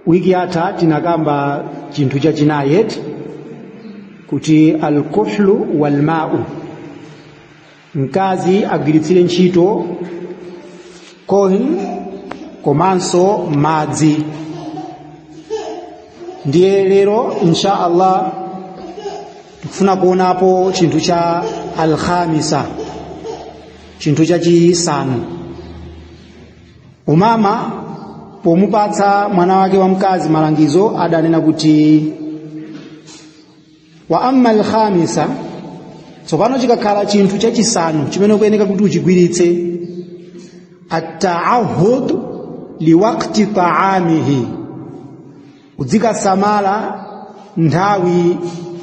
Wiki yatha tinakamba chinthu chachinayi eti, kuti alkuhlu walmau, mkazi agwiritsire ntchito kohl komanso madzi. Ndiye lero insha Allah tikufuna kuonapo chinthu cha alkhamisa, chinthu chachisanu. Umama pomupatsa mwana wake wamkazi malangizo adanena kuti wa amma alkhamisa, tsopano chikakhala chinthu chachisanu chimene ukuyeneka kuti uchigwiritse, attaahud liwakti taamihi, udzikasamala nthawi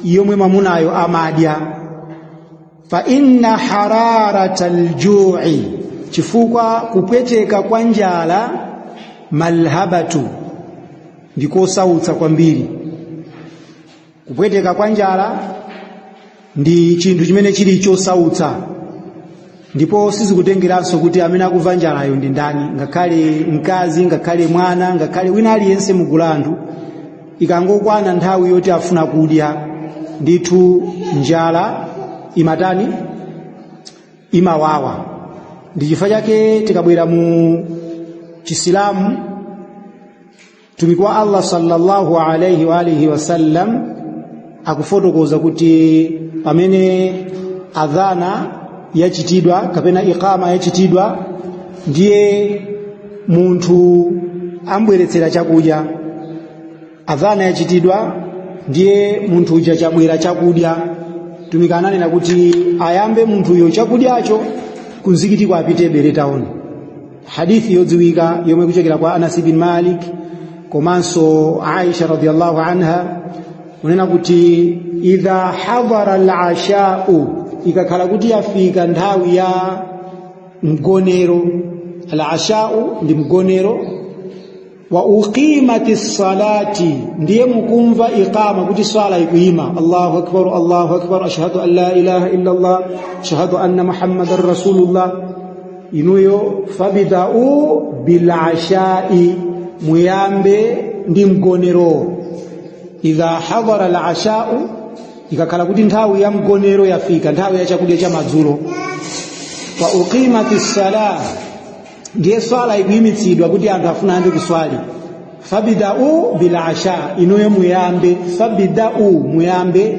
yomwe mwamunayo amadya. Fa inna hararata aljui, chifukwa kupweteka kwa njala, malhabatu, ndikosautsa kwambiri. Kupweteka kwa njala ndi chinthu chimene chili chosautsa, ndipo sizikutengeranso kuti amene akumva njalayo ndi ndani, ngakhale mkazi, ngakhale mwana, ngakhale wina aliyense mugulu anthu. Ikangokwana nthawi yoti afuna kudya, ndithu njala imatani? Imawawa. Ndi chifukwa chake tikabwera mu Chisilamu, Mtumiki wa Allah sallallahu alaihi wa alihi wasallam akufotokoza kuti pamene adhana yachitidwa kapena iqama yachitidwa, ndiye munthu ambweretsera chakudya. Adhana yachitidwa, ndiye munthu uja chabwera chakudya. Mtumiki ananena kuti ayambe munthuyo chakudyacho, kumzikitiko apite beretaoni. Hadithi yodziwika yomwe kuchokera kwa Anas bin Malik komanso Aisha radiyallahu anha, kunena kuti idha hadara al-ashau, ikakhala kuti yafika nthawi ya mgonero, al-ashau ndi mgonero, wa uqimati salati, ndiye mukumva iqama kuti swala ikuyima, Allahu akbar, Allahu akbar, ashhadu an la ilaha illa Allah, ashhadu anna muhammadan rasulullah, inuyo fabidau bilashai, muyambe ndi mgonero. Idha hadara alashau, ikakhala kuti nthawi ya mgonero yafika, nthawi ya chakudya cha madzulo, wa uqimati salah, ndiye swala ikuyimitsidwa kuti anthu afuna ayambe kuswali, fabidau bilasha, inuyo muyambe, fabidau, muyambe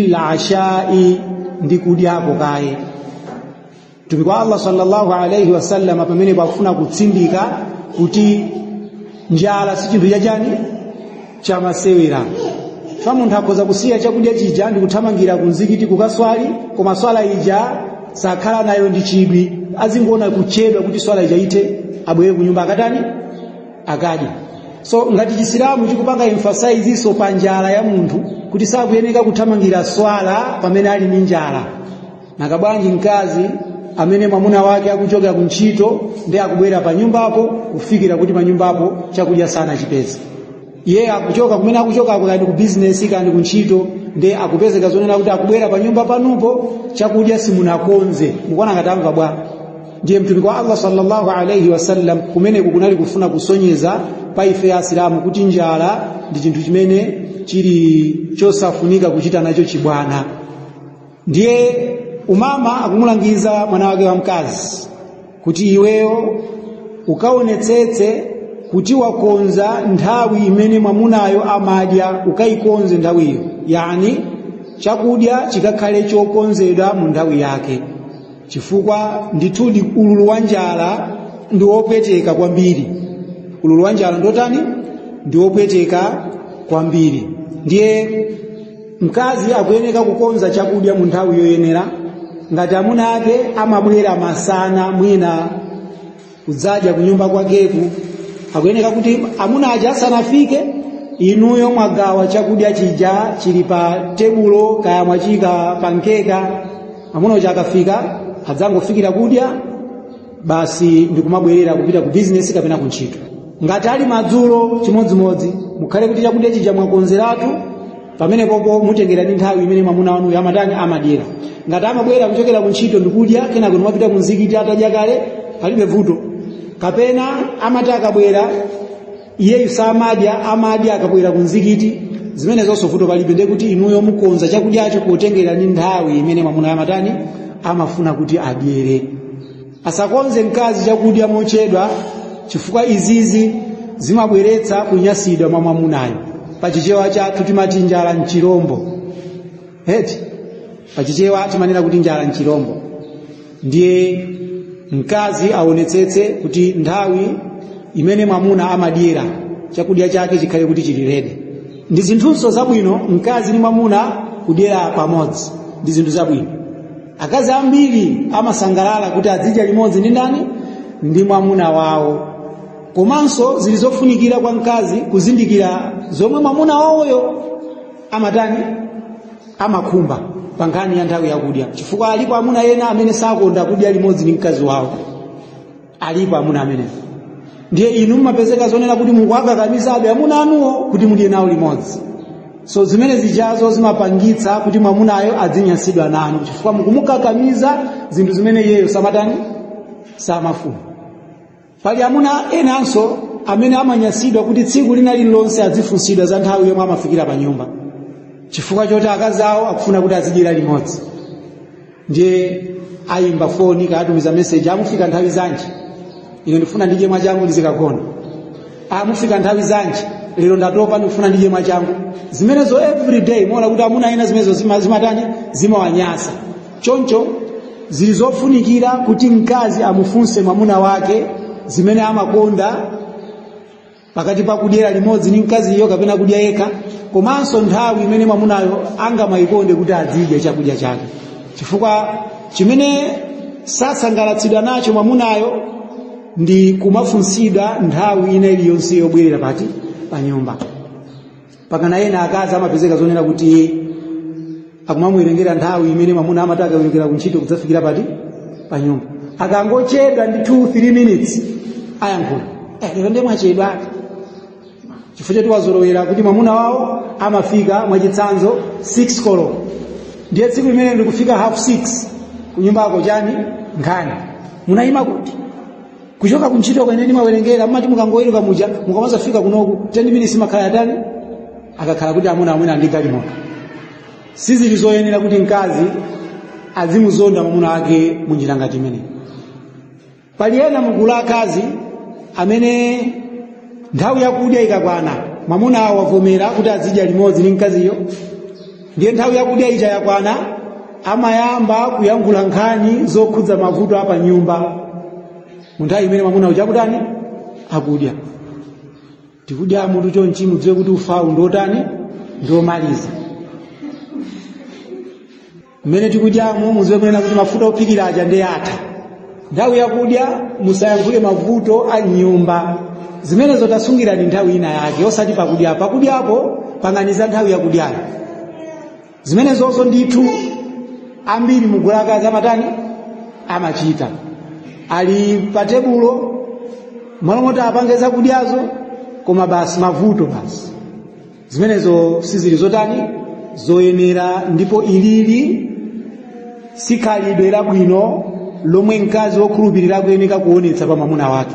bilashai, ndi kudyako kaye. Mtumiki wa Allah sallallahu alaihi wasallam pamene pakufuna kutsindika kuti njala si chinthu chachani, chamasewera. Fa munthu akhoza kusiya chakudya chija ndi kuthamangira ku mzikiti kukaswali, koma swala ija sakhala nayo ndi chidwi, azingoona kuchedwa kuti swala ija ite, abwere ku nyumba akatani, akadye. So ngati Chisilamu chikupanga emphasize so pa njala ya munthu kuti sakuyeneka kuthamangira swala pamene ali ndi njala, nanga bwanji mkazi amene mwamuna wake akuchokera ku ntchito ndi akubwera pa nyumbapo, kufikira kuti pa nyumbapo chakudya sanachipeze? Iye akuchoka kumene akuchokako, kaya ndi ku bizinesi kaya ndi ku ntchito, ndi akupezeka zonena kuti akubwera pa nyumba panupo chakudya simunakonze, mukuona ngati amva bwa? Ndiye Mtumiki wa Allah sallallahu alaihi wasallam kumeneku kunali kufuna kusonyeza pa ife Asilamu kuti njala ndi chinthu chimene chili chosafunika kuchita nacho chibwana. Ndiye Umama akumulangiza mwana wake wamkazi kuti iweyo ukaonetsetse kuti wakonza nthawi imene mwamunayo amadya, ukayikonze nthawiyo, yani chakudya chikakhale chokonzedwa mu nthawi yake, chifukwa ndithudi ululu wa njala ndi wopweteka kwambiri. Ululu wa njala ndotani? Ndi wopweteka kwambiri. Ndiye mkazi akuyeneka kukonza chakudya mu nthawi yoyenera. Ngati amuna ake amabwera masana mwina kudzadya kunyumba kwakeku, akuyeneka kuti amuna aja asanafike, inuyo mwagawa chakudya chija chili pa tebulo, kaya mwachika pa mkeka. Amuna uja akafika adzangofikira kudya basi ndikumabwerera kupita ku bizinesi kapena ku ntchito. Ngati ali madzulo, chimodzimodzi, mukhale kuti chakudya chija mwakonzeratu. Pamenepopo mutengera ndi nthawi imene mwamuna wanuyo amatani, amadyera. Ngati amabwera kuchokera ku ntchito ndikudya, kenako ndimapita ku mzikiti atadya kale, palibe vuto. Kapena amati akabwera Iyeyu samadya, amadya akabwera ku mzikiti. Zimene zonso vuto palibe, ndiye kuti inuyo mukonza chakudyacho potengera ndi nthawi imene mwamuna amatani, amafuna kuti adyere. Asakonze mkazi chakudya mochedwa, chifukwa izizi zimabweretsa kunyasidwa mwa mwamunayo. Pachichewa chathu timati njala mchirombo, eti? Pachichewa timanena kuti njala mchirombo. Ndiye mkazi aonetsetse kuti nthawi imene mwamuna amadyera chakudya chake chikhale kuti chili ready. Ndi zinthunso zabwino mkazi ndi mwamuna kudyera pamodzi, ndi zinthu zabwino. Akazi ambiri amasangalala kuti azidya limodzi ndi ndani? Ndi mwamuna wawo. Komanso zili zofunikira kwa mkazi kuzindikira zomwe mwamuna wawoyo amatani, amakhumba pa nkhani ya nthawi yakudya, chifukwa alipo amuna ena amene sakonda kudya limodzi ndi mkazi wawo. Alipo amuna amenewo. Ndiye inu mumapezeka zonena kuti mukuwakakamizabe amuna anuwo kuti mudye nawo limodzi. So zimene zijazo zimapangitsa kuti mwamunayo adzinyansidwa nanu, chifukwa mukumukakamiza zinthu zimene iyeyo samatani, samafuna. Pali amuna enanso amene amanyansidwa kuti tsiku lina lililonse azifunsidwa za nthawi yomwe amafikira pa nyumba, chifukwa choti akazi awo akufuna kuti azidyera limodzi. Ndiye ayimba foni, kaatumiza meseji: "Amufika nthawi zanji? Ine ndifuna ndidye mwachangu, ndizikagona. Amufika nthawi zanji? Lero ndatopa, ndikufuna ndidye mwachangu." Zimenezo every day, muona kuti amuna ena zimenezo zimatani, zimawanyasa. Choncho zili zofunikira kuti mkazi amufunse mwamuna wake zimene amakonda pakati pa kudyera limodzi ndi mkaziyo kapena kudya yekha, komanso nthawi imene mwamunayo angamayikonde kuti azidya chakudya chake, chifukwa chimene sasangalatsidwa nacho mwamunayo ndi kumafunsidwa nthawi ina iliyonse yobwerera pati, pa nyumba. Pakana ena akazi amapezeka zonena kuti akumamuwerengera nthawi imene mwamuna amati akawerengera kuntchito kudzafikira pati, pa nyumba. Akangochedwa ndi 2 3 minutes, ayankhula: "Lero ndiye mwachedwa," chifukwa choti wazolowera kuti mwamuna wawo amafika mwachitsanzo 6 koloko, ndiye tsiku limene ndikufika half 6 kunyumbako, chani, nkhani: "Munayima kuti kuchoka kuntchito? Kwene ndimawerengera mumati mukangoweruka muja, mukamazafika kunoku 10 minutes makhala yatani?" Akakhala kuti amuna amwene andi galimoto, sizili zoyenera kuti mkazi azimuzonda mwamuna wake munjira ngati imeneyi. Pali ena mugulu la akazi amene nthawi yakudya ikakwana, mwamuna awo wavomera kuti azidya limodzi ndi mkaziyo, ndiye nthawi yakudya ija yakwana, amayamba kuyankhula nkhani zokhudza mavuto a pa nyumba mu nthawi imene mwamuna uja akutani, akudya. "Tikudya mutu chonchi, mudziwe kuti ufawu ndiotani, ndiomaliza. Mmene tikudyamo, mudziwe kunena kuti mafuta ophikira aja ndi atha." Nthawi yakudya musayankhule mavuto a nyumba. Zimenezo tasungirani nthawi ina yake, osati pakudya. Pakudyapo panganiza nthawi yakudyayo. Zimenezozo ndithu ambiri mugulu akazi amatani, amachita. Ali pa tebulo, malo moti apange zakudyazo, koma basi mavuto basi. Zimenezo sizili zotani, zoyenera, ndipo ilili sikhalidwe labwino lomwe mkazi wokhulupirira akuyeneka kuonetsa pa mwamuna wake,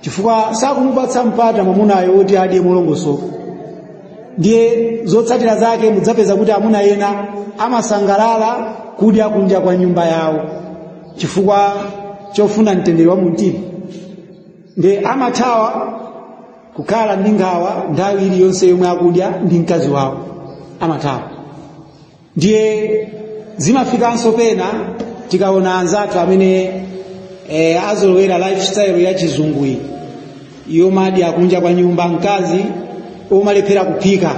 chifukwa sakumupatsa mpata mwamunayo woti adye molongosoka. Ndiye zotsatira zake mudzapeza kuti amuna ena amasangalala kudya kunja kwa nyumba yawo chifukwa chofuna mtendere wa mumtima. Ndiye amathawa kukhala ndi nkhawa nthawi iliyonse yomwe akudya ndi mkazi wawo, amathawa. Ndiye zimafikanso pena tikaona anzathu amene azolowera lifestyle ya chizungu iyi yomadya kunja kwa nyumba, mkazi omalephera kuphika,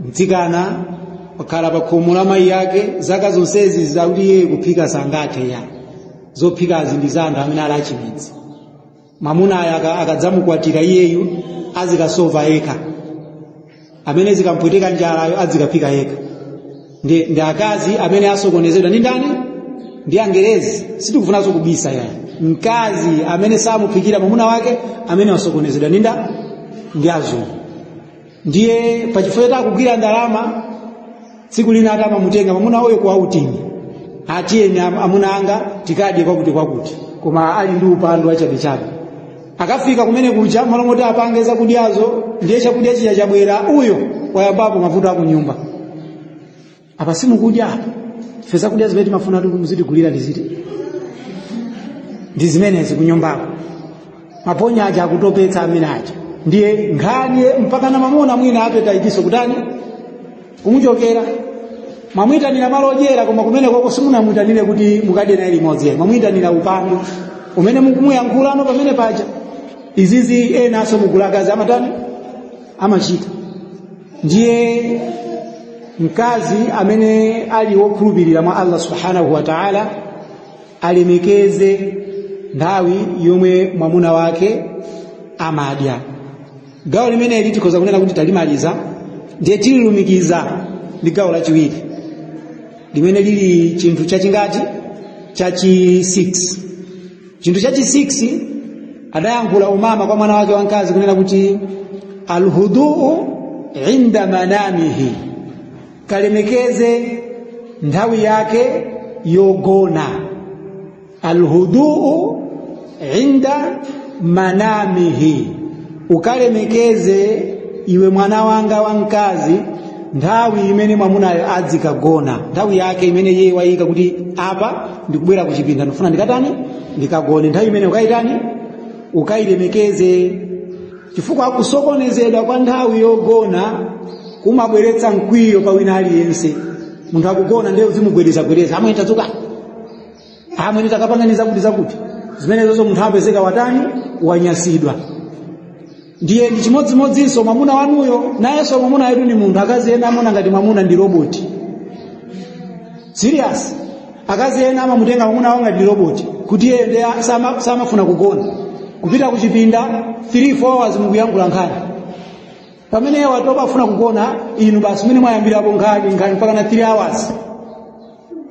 mtsikana wakhala pa khomo la mayi yake zaka zonsezi, zakuti iye kuphika sangathe, ya zophikazi ndi za anthu amene ali achimidzi. Mwamunayo akadzamukwatira iyeyu azikasova yekha, amene zikampweteka njalayo azikaphika yekha. Ndi akazi amene asokonezedwa ndi ndani? Ndi Angerezi. Sitikufunanso kubisa yaya, mkazi amene samuphikira mwamuna wake amene wasokonezedwa ndi nda ndi azungu. Ndiye pachifukwa choti akugwira ndalama, tsiku lina atamamutenga mwamuna wayo ku outing: "Atiyeni amuna anga, tikadye kwakuti kwakuti," koma ali ndi upandu wachabechabe. Akafika kumene kuja, malo moti apange zakudyazo, ndiye chakudya chija chabwera, uyo wayambapo mavuto akunyumba. Apa simukudya apa, ife zakudya zimene timafuna kuti muzitigulira ndiziti ndi zimenezi kunyumbako. Maponya aja akutopetsa amene aja. Ndiye nkhani mpaka na mamuna mwina appetite kutani kumuchokera. Mwamwitanira malo odyera, koma kumene koko simunamwitanire kuti mukadye naye limodzi, mwamwitanira upandu umene mukumuyankhulano pamene paja. Izizi enanso mugulakazi amatani, amachita. Ndiye mkazi amene ali wokhulupirira mwa Allah subhanahu wa ta'ala alemekeze nthawi yomwe mwamuna wake amadya. Gawo limeneli tikhoza kunena kuti talimaliza, ndiye tililumikiza ndi gawo lachiwiri limene lili chinthu chachingati? Chachi 6. Chinthu chachi 6 adayankhula Umama kwa mwana wake wamkazi kunena kuti alhuduu inda manamihi, kalemekeze nthawi yake yogona. Alhuduu inda manamihi, ukalemekeze iwe mwana wanga wamkazi nthawi imene mwamunayo adzikagona, nthawi yake imene iye wayika kuti apa ndikubwera kuchipinda, ndifuna ndikatani, ndikagone. Nthawi imene ukayitani, ukayilemekeze, chifukwa kusokonezedwa kwa nthawi yogona kumabweretsa mkwiyo pa wina aliyense. Munthu akugona ndiye uzimugwedezagwedeza, amwene tadzuka, amwene takapanganiza kuti zakuti, zimenezozo munthu apezeka watani, wanyasidwa. Ndiye ndi chimodzimodzinso mwamuna wanuyo, nayenso mwamuna yetu ni munthu. Akazi ena amuna ngati mwamuna ndi roboti, serious. Akazi ena amamutenga mwamuna wanga ndi roboti, kuti iye ndiye samafuna kugona, kupita kuchipinda 3 4 hours mukuyankhula nkhani, pamene iye watopa afuna kugona, inu basi mene mwayambirapo nkhani nkhani mpaka na 3 hours,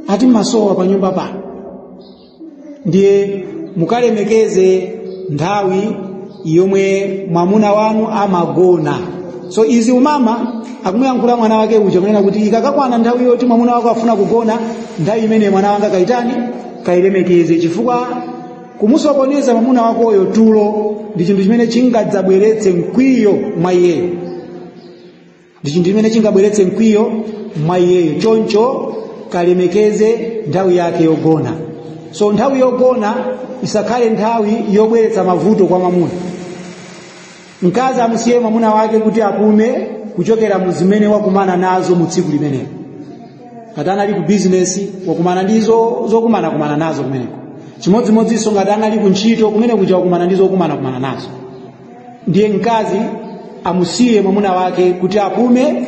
ati mmasowa pa nyumba pano. Ndiye mukalemekeze nthawi yomwe mwamuna wanu amagona. So izi Umama akumuyankhula mwana wake uja kunena kuti ikakakwana nthawi yoti mwamuna wako afuna kugona, nthawi imene mwana wanga kaitani, kayilemekeze, chifukwa kumusokoneza mwamuna wakoyo tulo ndi chinthu chimene chingadzabweretse mkwiyo mwa iyeyo, ndi chinthu chimene chingabweretse mkwiyo mwa iyeyo. Choncho kalemekeze nthawi yake yogona. So nthawi yogona isakhale nthawi yobweretsa mavuto kwa mwamuna. Mkazi amusiye mwamuna wake kuti apume kuchokera mu zimene wakumana nazo mu tsiku limenelo. Ngati anali ku bizinesi, wakumana ndi zokumana kumana nazo kumeneko. Chimodzimodzinso ngati anali ku ntchito, kumene kuja wakumana ndi zokumana kumana nazo. Ndiye mkazi amusiye mwamuna wake kuti apume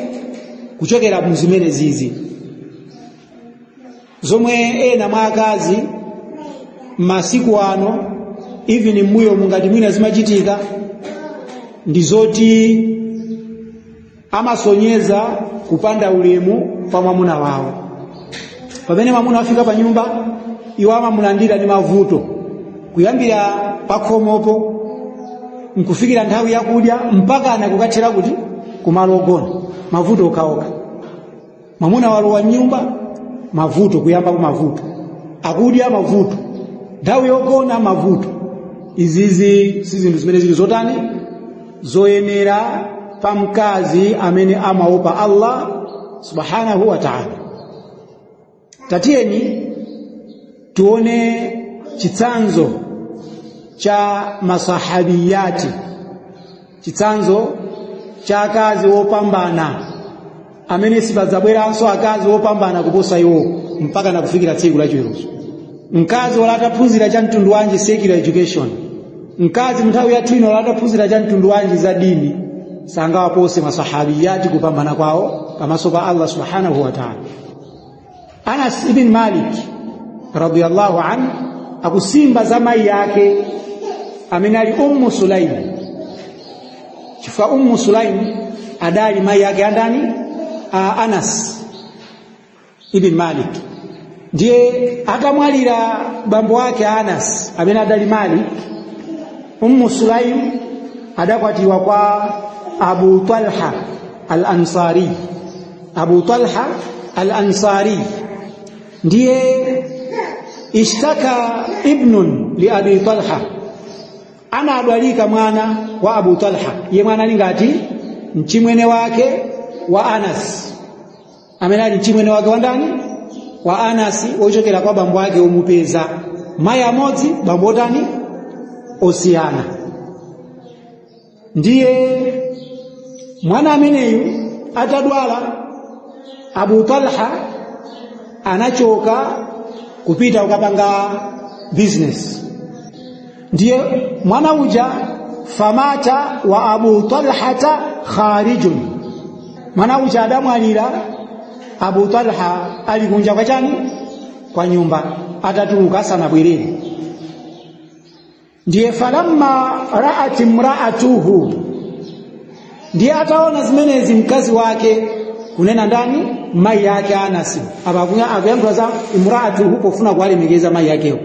kuchokera mu zimene zizi zomwe ena mwa akazi masiku ano, even mbuyo mungati mwina zimachitika, ndi zoti amasonyeza kupanda ulemu kwa mwamuna wawo. Pamene mwamuna afika pa nyumba, iwo amamulandira ndi mavuto, kuyambira pakhomopo nkufikira nthawi yakudya, mpaka anakukathera kuti kumalo ogona, mavuto okhaokha. Mwamuna walowa nyumba, mavuto, kuyamba ku mavuto, akudya mavuto, nthawi yogona mavuto. Izizi si zinthu zimene zili zotani, zoyenera pa mkazi amene amaopa Allah subhanahu wa ta'ala. Tatiyeni tuone chitsanzo cha masahabiyati, chitsanzo cha akazi wopambana amene sipadzabweranso akazi wopambana kuposa iwo mpaka nakufikira tsiku lachiweruzo. Mkazi wala ataphunzira cha mtundu wanji secular education, mkazi mnthawi yathu ino wala ataphunzira cha mtundu wanji za dini, sangawapose masahabiyati kupambana kwawo pamaso pa Allah subhanahu wa ta'ala. Anas ibn Malik radiyallahu anhu akusimba za mayi yake amene ali Ummu Sulaim, chifukwa Ummu Sulaim adali mayi yake andani? A Anas ibn Malik. Ndiye atamwalira bambo ake Anas amene adali Malik, Ummu Sulaim adakwatiwa kwa Abu Talha al-Ansari. Abu Talha al-Ansari. Ndiye ishtaka ibnun li Abi Talha, Anadwalika mwana wa Abu Talha, iye mwana ali ngati mchimwene wake wa Anas, amene ali mchimwene wake wa ndani? Wa Anasi, wochokera kwa bambo ake omupeza, mayi amodzi, bambo otani? Osiyana. Ndiye mwana ameneyu atadwala, Abu Talha anachoka kupita kukapanga business. Ndiye mwana uja famata wa Abu Talhata kharijun, mwana uja adamwalira Abu Talha ali kunja kwa chani? Kwa nyumba, atatuluka asanabwerere. Ndiye falamma ra'at imra'atuhu, ndiye ataona zimenezi mkazi wake, kunena ndani? Mayi yake Anasi. Apa akuyankhula za imra'atuhu pofuna kuwalemekeza mayi yakewo,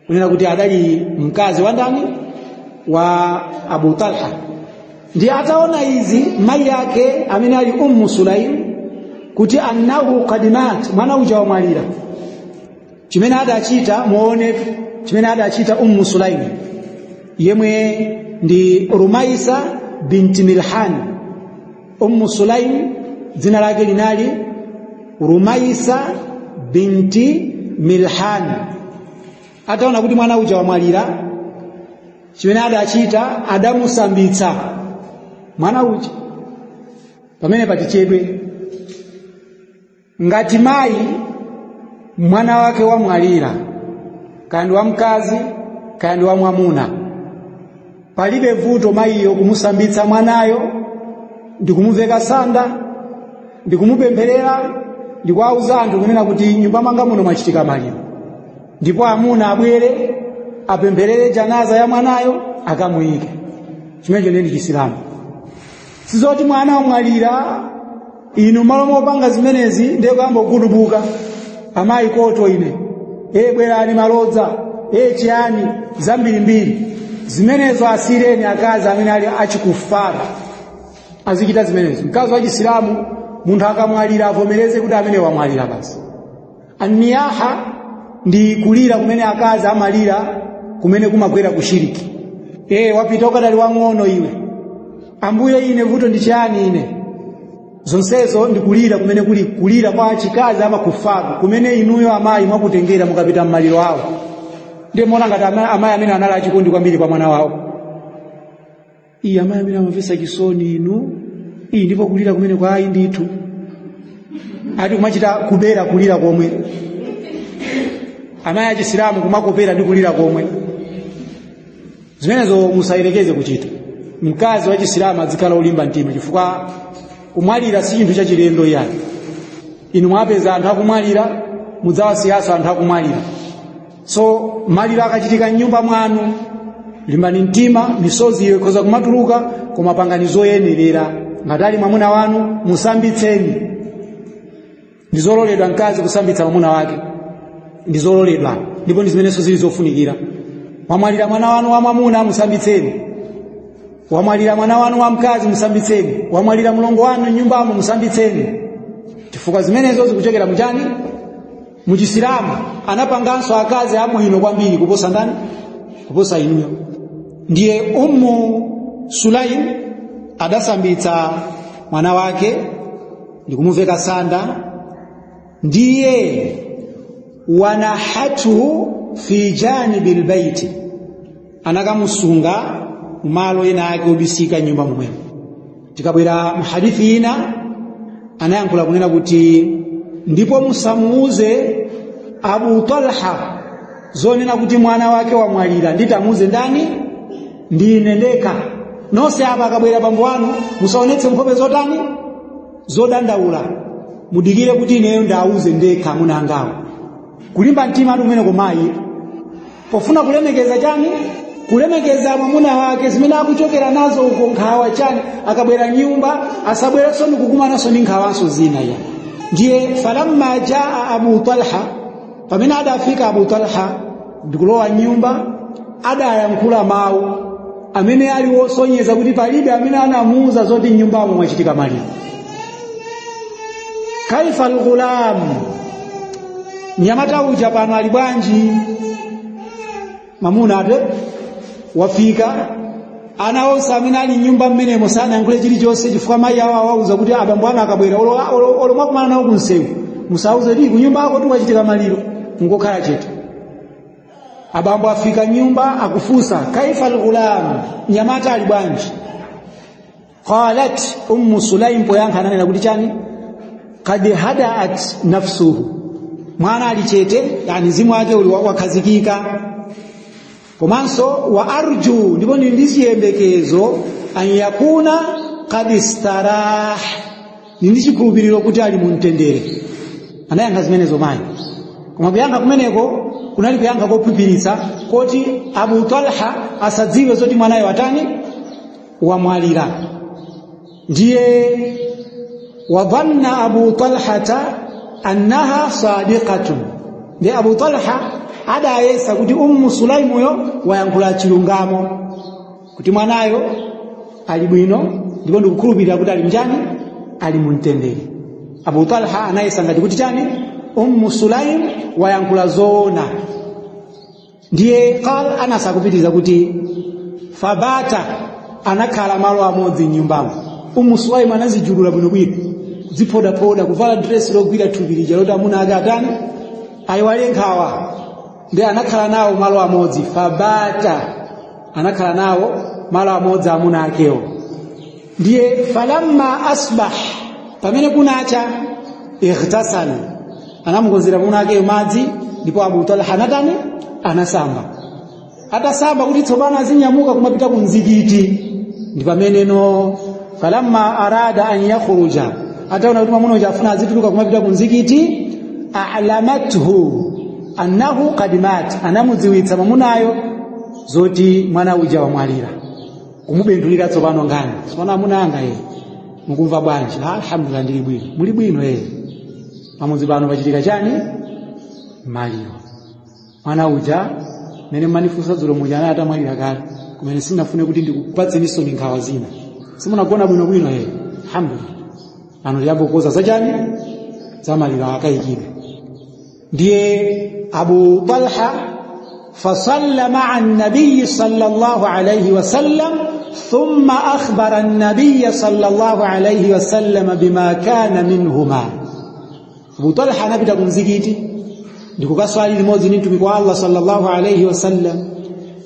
kunena kuti adali mkazi wa ndani? Wa Abu Talha. Ndiye ataona izi mayi yake amene ali Ummu Sulaim kuti annahu qad mat, mwana uja wamwalira, chimene adachita, muone chimene adachita Ummu Sulaim yemwe ndi Rumaisa binti Milhan. Ummu Sulaim dzina lake linali Rumaisa binti Milhan. Ataona kuti mwana uja wamwalira, chimene adachita, adamusambitsa mwana uja. Pamene patichedwe, ngati mayi mwana wake wamwalira, kaya ndi wamkazi kaya ndi wamwamuna, palibe vuto mayiyo kumusambitsa mwanayo ndi kumuveka sanda ndi kumupempherera ndi kuwauza anthu kunena kuti nyumba mwanga muno mwachitika maliro, ndipo amuna abwere apempherere janaza ya mwanayo akamuyike. Chimenecho ndiye ndi Chisilamu. Sizoti mwana wamwalira, inu malo mopanga zimenezi ndiye kuyamba kugudubuka, amayi koto ine, e bwerani malodza, e chiyani, zambirimbiri zimenezo. Asireni akazi amene ali achikufara azichita zimenezo. Mkazi wa Chisilamu, munthu akamwalira, avomereze kuti amene wamwalira basi. Aniyaha ndi kulira kumene akazi amalira kumene kumagwera kushiriki. E wapita ukadali wang'ono iwe, ambuye ine vuto ndi chiyani ine, zonsezo ndi kulira kumene kuli kulira kwa achikazi amakufaru, kumene inuyo amayi mwakutengera mukapita mmaliro awo. Ndiye muona ngati amayi amene anali achikondi kwambiri kwa mwana wawo. Iye amayi amene amamvetsa chisoni inu, iyi ndipo kulira kumene kwa ayi ndithu, ati kumachita kubera kulira komwe. Amayi achisilamu kumakopera ndi kulira komwe, zimenezo musayerekeze kuchita. Mkazi wa Chisilamu azikhala olimba mtima, chifukwa kumwalira si chinthu chachilendo iyani. Inu mwapeza anthu akumwalira, mudzawasiyanso anthu akumwalira. So maliro akachitika mnyumba mwanu, limbani mtima, misozi iyo ikhoza kumatuluka, koma pangani zoyenerera. Ngati ali mwamuna wanu, musambitseni. Ndi zololedwa mkazi kusambitsa mwamuna wake, ndi zololedwa ndipo ndi zimenenso zili zofunikira. Wamwalira mwana wanu wa mwamuna, musambitseni. Wamwalira mwana wanu wa mkazi, musambitseni. Wamwalira mlongo wanu nyumbamo, musambitseni, chifukwa zimenezo zikuchokera muchani? Muchisilamu. Anapanganso akazi abwino kwambiri kuposa ndani? Kuposa inuyo. Ndiye Ummu Sulaim adasambitsa mwana wake ndikumuveka sanda. Ndiye wanahatuhu fi janibi lbaiti, anakamusunga malo ena ake obisika nyumba momwemo. Tikabwera muhadithi ina, anayankhula kunena kuti ndipo musamuuze Abu Talha zonena kuti mwana wake wamwalira, nditamuuze ndani? Ndine ndekha. Nonse apa akabwera bambo wanu, musaonetse nkhope zotani? Zodandaula. Mudikire kuti ineyo ndauze ndekha amuna angawo. Kulimba mtima ati kumene komayi pofuna kulemekeza chani? Kulemekeza mwamuna wake, zimene akuchokera nazo uko, nkhawa chani. Akabwera nyumba asabwerenso ndikukumananso ndi nkhawanso zina ya. Ndiye falamma jaa Abu Talha, pamene adafika Abu Talha ndikulowa nyumba, adayankhula mawu amene ali wosonyeza kuti palibe amene anamuuza zoti nyumbamo mwachitika maliro. Kaifa alghulam, mnyamata uja pano ali bwanji? Mamuna ate Wafika, ana onse amene ali mnyumba mmenemo sanayankhule chilichonse, chifukwa mayi awo awauza kuti abambo anu akabwera, olo mwakumana nawo kunsewu, musauze ti kunyumba ako tikuchitika maliro, mungokhala chete. Abambo afika nyumba, akufunsa, "Kaifa alghulam?" Mnyamata ali bwanji? Qalat Ummu Sulaim, poyankha ananena kuti chani? "Kad hadaat nafsuhu," mwana ali chete, yani mzimu wake uli wakhazikika. Komanso "wa arju," ndipo ndili ndi chiyembekezo, "an yakuna kad istarah," ndi ndi chikhulupiriro kuti ali mumtendere. Anayankha zimenezo mayi, koma kuyankha kumeneko kunali kuyankha kophiphiritsa koti Abu Talha asadziwe zoti mwanayo watani? Wamwalira. Ndiye "wadhanna Abu Talhata annaha sadiqatun," ndiye Abu Talha adayesa kuti Ummu Sulaimuyo wayankhula chilungamo, kuti mwanayo ali bwino ndipo ndikukhulupirira kuti ali mchani? Ali mumtendere. Abu Talha anayesa ngati kuti chani? Ummu Sulaim wayankhula zoona. Ndiye qal Anas akupitiriza kuti "fabata," anakhala malo amodzi mnyumbamo. Ummu Sulaim anazijulula bwinobwino, kudziphodaphoda, kuvala dresi logwira thupi lija loti amuna ake atani? Ayiwale nkhawa. Ndiye anakhala nawo malo amodzi. "Fabata," anakhala nawo malo amodzi amuna akewo. Ndiye "falamma asbah," pamene kunacha, "ightasala," anamukonzera mwamuna akeyo madzi, ndipo Abu Talha anatani? Anasamba. Atasamba kuti tsopano azinyamuka kumapita ku mzikiti, ndi pameneno "falamma arada an yakhruja," ataona kuti mwamuna uja afuna azituluka kumapita ku mzikiti, "a'lamathu annahu qad mat," anamudziwitsa mwamunayo zoti mwana uja wamwalira, kumubendulira tsopano ngani. "Tsopano amuna anga, ye, mukumva bwanji?" "Ah, alhamdulillah, ndili bwino." "Muli bwino? Ye, pamudzi pano pachitika chani? Maliro. Mwana uja mene manifunsa dzulo muja anaye atamwalira kale, kumene sinafune kuti ndikupatseninso ni nkhawa zina. Simunagona bwinobwino?" "Ye, alhamdulillah." Pano liyambokoza zachani? Zamaliro akayikidwe. Ndiye Abu Talha "fasalla maa nabiyi sallallahu alayhi wasallam, thumma akhbara an-nabiy sallallahu alayhi wasallam bima kana minhuma." Abu Talha anapita kumzikiti ndikukaswali limodzi ndi mtumiki wa Allah sallallahu alayhi wasallam,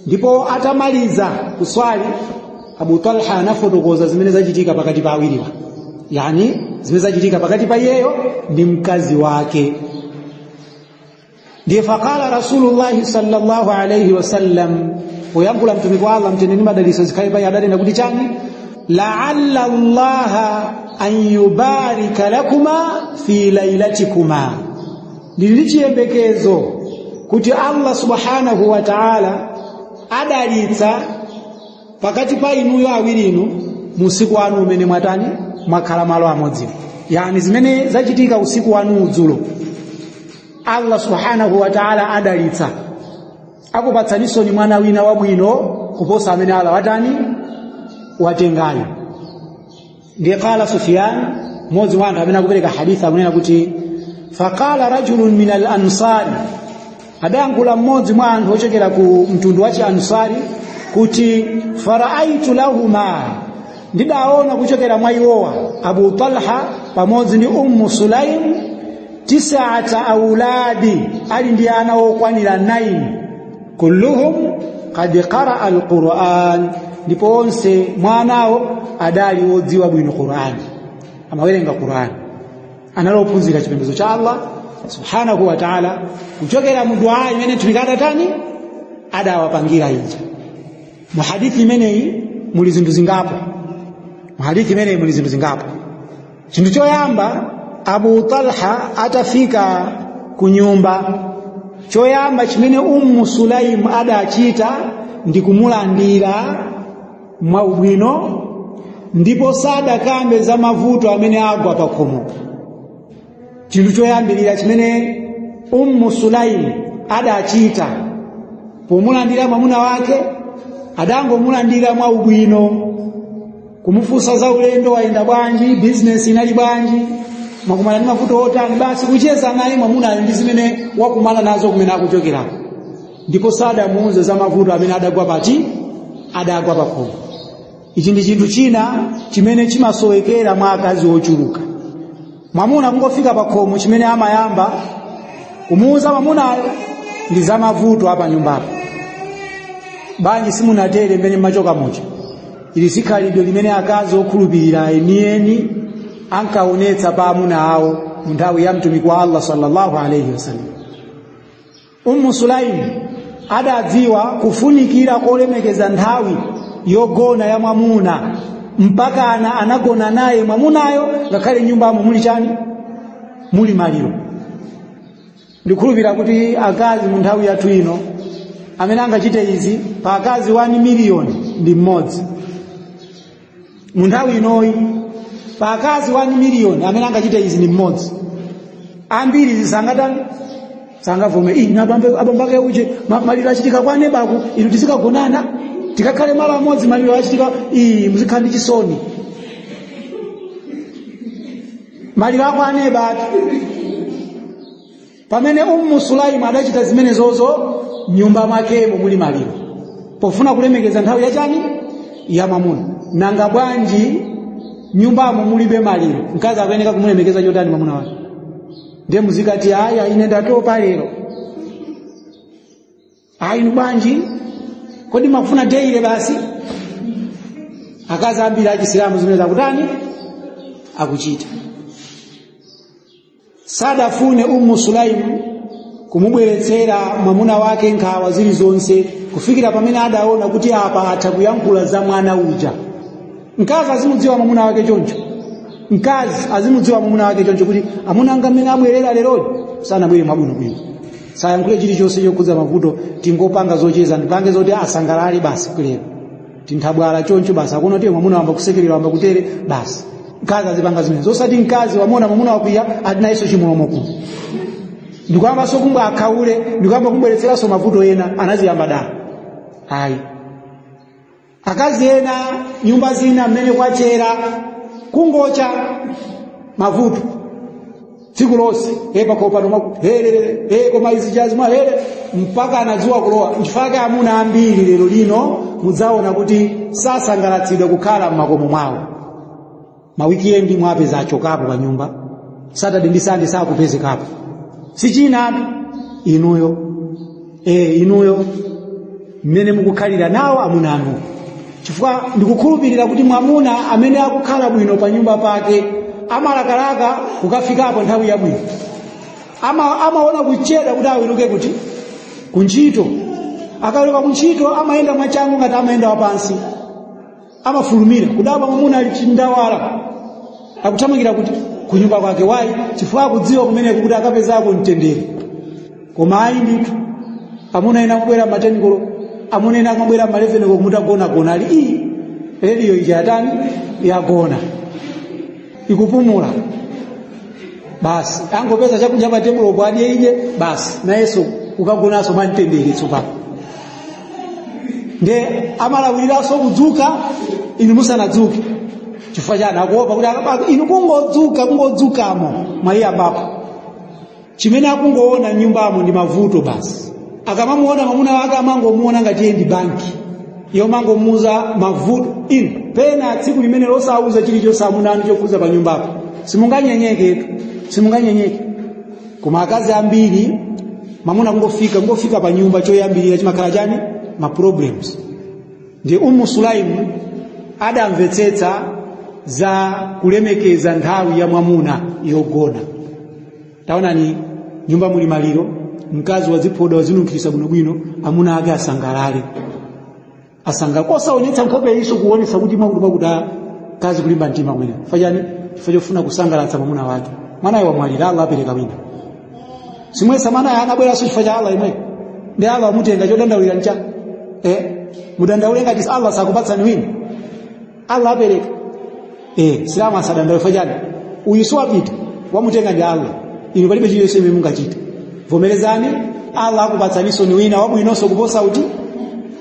ndipo atamaliza kuswali, Abu Talha anafotokoza zimene zachitika pakati pa awiriwa, yani zimene zachitika pakati pa iyeyo ndi mkazi wake. Ndiye "faqala Rasulullahi sallallahu alayhi wasallam," poyankhula mtumiki wa Allah, mtendere ndi madalitso zikhale pa iye, adanena kuti chani? "La'alla Allaha an yubarika lakuma fi lailatikuma," ndili ndi chiyembekezo kuti Allah subhanahu wa ta'ala adalitsa pakati pa inuyo awiri inu musiku wanu umene mwatani? Mwakhala malo amodzi, yani zimene zachitika usiku wanu udzulo, Allah subhanahu wa ta'ala adalitsa, akupatsaninso ni mwana wina wabwino kuposa amene Allah watani? Watengayo. Ndiye "qala Sufyan," mmodzi mwa anthu amene akupereka hadithi akunena kuti "faqala rajulun min al-ansari," adayankhula mmodzi mwa anthu ochokera ku mtundu wa chiansari kuti "faraaitu lahuma," ndidaona kuchokera mwa iwowa Abu Talha pamodzi ndi Ummu Sulaim, "tisata auladi," ali ndi ana okwanira 9, "kulluhum qad qaraa alquran," ndipo onse mwanawo adali wodziwa bwino Qur'ani, amawerenga Qur'ani, analophunzira chipembedzo cha Allah subhanahu wa ta'ala kuchokera mu dua imene mtumiki adatani? Adawapangira ija. Mu hadithi imeneyi muli zinthu zingapo. Mu hadithi imeneyi muli zinthu zingapo. Chinthu choyamba, Abu Talha atafika ku nyumba, choyamba chimene Ummu Sulaim adachita ndi kumulandira mwaubwino, ndipo sadakambe za mavuto amene agwa pa khomopo. Chinthu choyambirira chimene Ummu Sulaim adachita pomulandira mwamuna wake, adangomulandira mwaubwino, kumufunsa za ulendo, wayenda bwanji, bizinesi inali bwanji, mwakumana ndi mavuto otani, basi kucheza naye mwamunayo ndi zimene wakumana nazo kumene akuchokera, ndipo sadamuuze za mavuto amene adagwa pati. Adagwa pakhomo. Ichi ndi chinthu china chimene chimasowekera mwa akazi ochuluka. Mwamuna kungofika pakhomo, chimene amayamba kumuuza mwamunayo ndi za mavuto apa nyumbapo. Banji simunatere mmene mmachoka muja? Ili sikhalidwe limene akazi okhulupirira enieni ankaonetsa pa amuna awo mu nthawi ya mtumiki wa Allah sallallahu alayhi wasallam. Ummu Sulaim adadziwa kufunikira kolemekeza nthawi yogona ya mwamuna, mpaka anagona naye mwamunayo ngakhale nyumbamo muli chani, muli maliro. Ndikhulupirira kuti akazi mu nthawi yathu ino amene angachite izi pa akazi 1 miliyoni ndi mmodzi. Mu nthawi inoyi pa akazi 1 miliyoni amene angachite izi ndi mmodzi. Ambiri zisangatani, sangavome. Ine abambo ake uje maliro achitika kwa nebaku, inu tizikagonana tikakhale malo amodzi, maliro achitika, iyi muzikhala ndi chisoni. Maliro ako anebatu. Pamene Ummu Sulaimu adachita zimenezozo, nyumba mwakemo muli maliro, pofuna kulemekeza nthawi yachani, ya mwamuna. Nanga bwanji nyumbamo mulibe maliro, mkazi akuyeneka kumulemekeza chotani mwamuna wake? Ndiye muzikati aya, ine ndatopa lero. Ayi, inu bwanji, kodi makufuna daily basi? Akazi ambiri achisilamu zimene zakutani akuchita. Sadafune Ummu Sulaimu kumubweretsera mwamuna wake nkhawa zilizonse, kufikira pamene adaona kuti apa atha kuyankhula za mwana uja. Mkazi azimudziwa mwamuna wake choncho, mkazi azimudziwa mwamuna wake choncho kuti amuna anga mmene abwerera leroli sanabwere mwabwinobwino, sayankhule chilichonse chokhudza mavuto, tingopanga zocheza, ndipange zoti asangalale basi kulero, tinthabwala choncho basi, akuona kuti mwamuna wamba kusekerera, wamba kutere basi. Mkazi azipanga zimene zosati mkazi wamona mwamuna wakwiya ati nayenso chimulomo kuno ndikuyambanso kumbwa akhaule, ndikuyamba kumbweretseranso mavuto ena anaziyamba dala. Ayi, akazi ena nyumba zina mmene kwachera kungocha mavuto tsiku lonse, he pakhopa makuti here he koma izi chazimwa here mpaka anadziwa kulowa. Nchifukwa amuna ambiri lero lino mudzaona kuti sasangalatsidwa kukhala m'makomo mwawo. Mawikiendi mwapeza achokapo pa nyumba, Saturday ndi Sunday sakupezekapo. Sichina inuyo, inuyo mmene mukukhalira nawo amuna anu, chifukwa ndikukhulupirira kuti mwamuna amene akukhala bwino pa nyumba pake amalakalaka kukafikapo nthawi yabwino, amaona kuchedwa kuti aweruke kuti kuntchito. Akaweruka kuntchito amayenda mwachangu ngati amayenda wapansi, amafulumira kudabwa mwamuna ali chindawala akuthamangira kuti kunyumba kwake. Wayi? Chifukwa akudziwa kumeneko kuti akapezako mtendere. Koma ayi ndithu, amuna ena akubwera ma 10 koloko, amuna ena akumabwera ma 11 koloko, mutagonagona ali iyi rediyo ija yatani, yagona, ikupumula basi, angopeza chakudya pa tebulopo adye ije basi, nayenso kukagonanso mwamtendere. Tsopano nde amalawiriranso kudzuka inu musanadzuke. Chifukwa chani? Akuopa kuti inu kungodzuka, kungodzukamo mwayiyambapo. Chimene akungoona nyumbamo ndi mavuto basi. Akamamuona mwamuna wake amangomuona ngati iye ndi banki yomangomuuza mavuto. Inu pena tsiku limene losauza chilichonse amuna anu chokhuza pa nyumbapo, simunganyenyeketu, simunganyenyeke. Koma akazi ambiri mwamuna kungofika pa nyumba choyambirira chimakhala chani? Ma problems. Ndi Ummu Sulaimu adamvetsetsa za kulemekeza nthawi ya mwamuna yogona. Taonani, nyumba muli maliro, mkazi waziphoda, wazinunkhirisa bwinobwino, amuna ake asangalale, asangalale kosaonetsa nkhope iso kuonetsa kuti mwakuti mwakuti kazi kulimba mtima kumene fachani, chifukwa chofuna kusangalatsa mwamuna wake. Mwanayo wamwalira, Allah apereka wina. Simwesa mwanayo anabweranso chifukwa cha Allah imwe, ndi Allah wamutenga, chodandaulira ncha mudandaule ngati Allah sakupatsani wina? Allah apereka. Silamu asadandaule fachani, uyu siwapita, wamutenga ndi Allah. Inu palibe chilichonse imene mungachite, vomerezani Allah akupatsaninso ni wina wabwinonso kuposa uti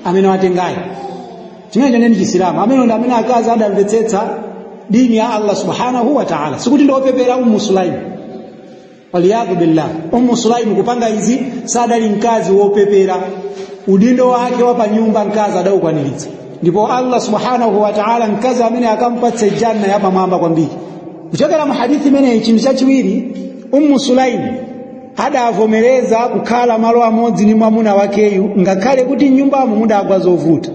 amene watengayo. Chimene choneni Chisilamu amene ndi amene akazi adamvetsetsa dini ya Allah subhanahu wa ta'ala. Sikuti ndiopepera Ummu Sulaim, waliyadhu billah. Ummu Sulaim kupanga izi sadali mkazi wopepera, udindo wake wa panyumba mkazi adaukwaniritsa. Ndipo Allah subhanahu wa ta'ala mkazi amene akampatse janna yapamwamba kwambiri. Kuchokera mu hadithi imeneyi, chinthu chachiwiri, Ummu Sulaim adavomereza kukhala malo amodzi ndi mwamuna wakeyu, ngakhale kuti nyumbamo mudagwa zovuta.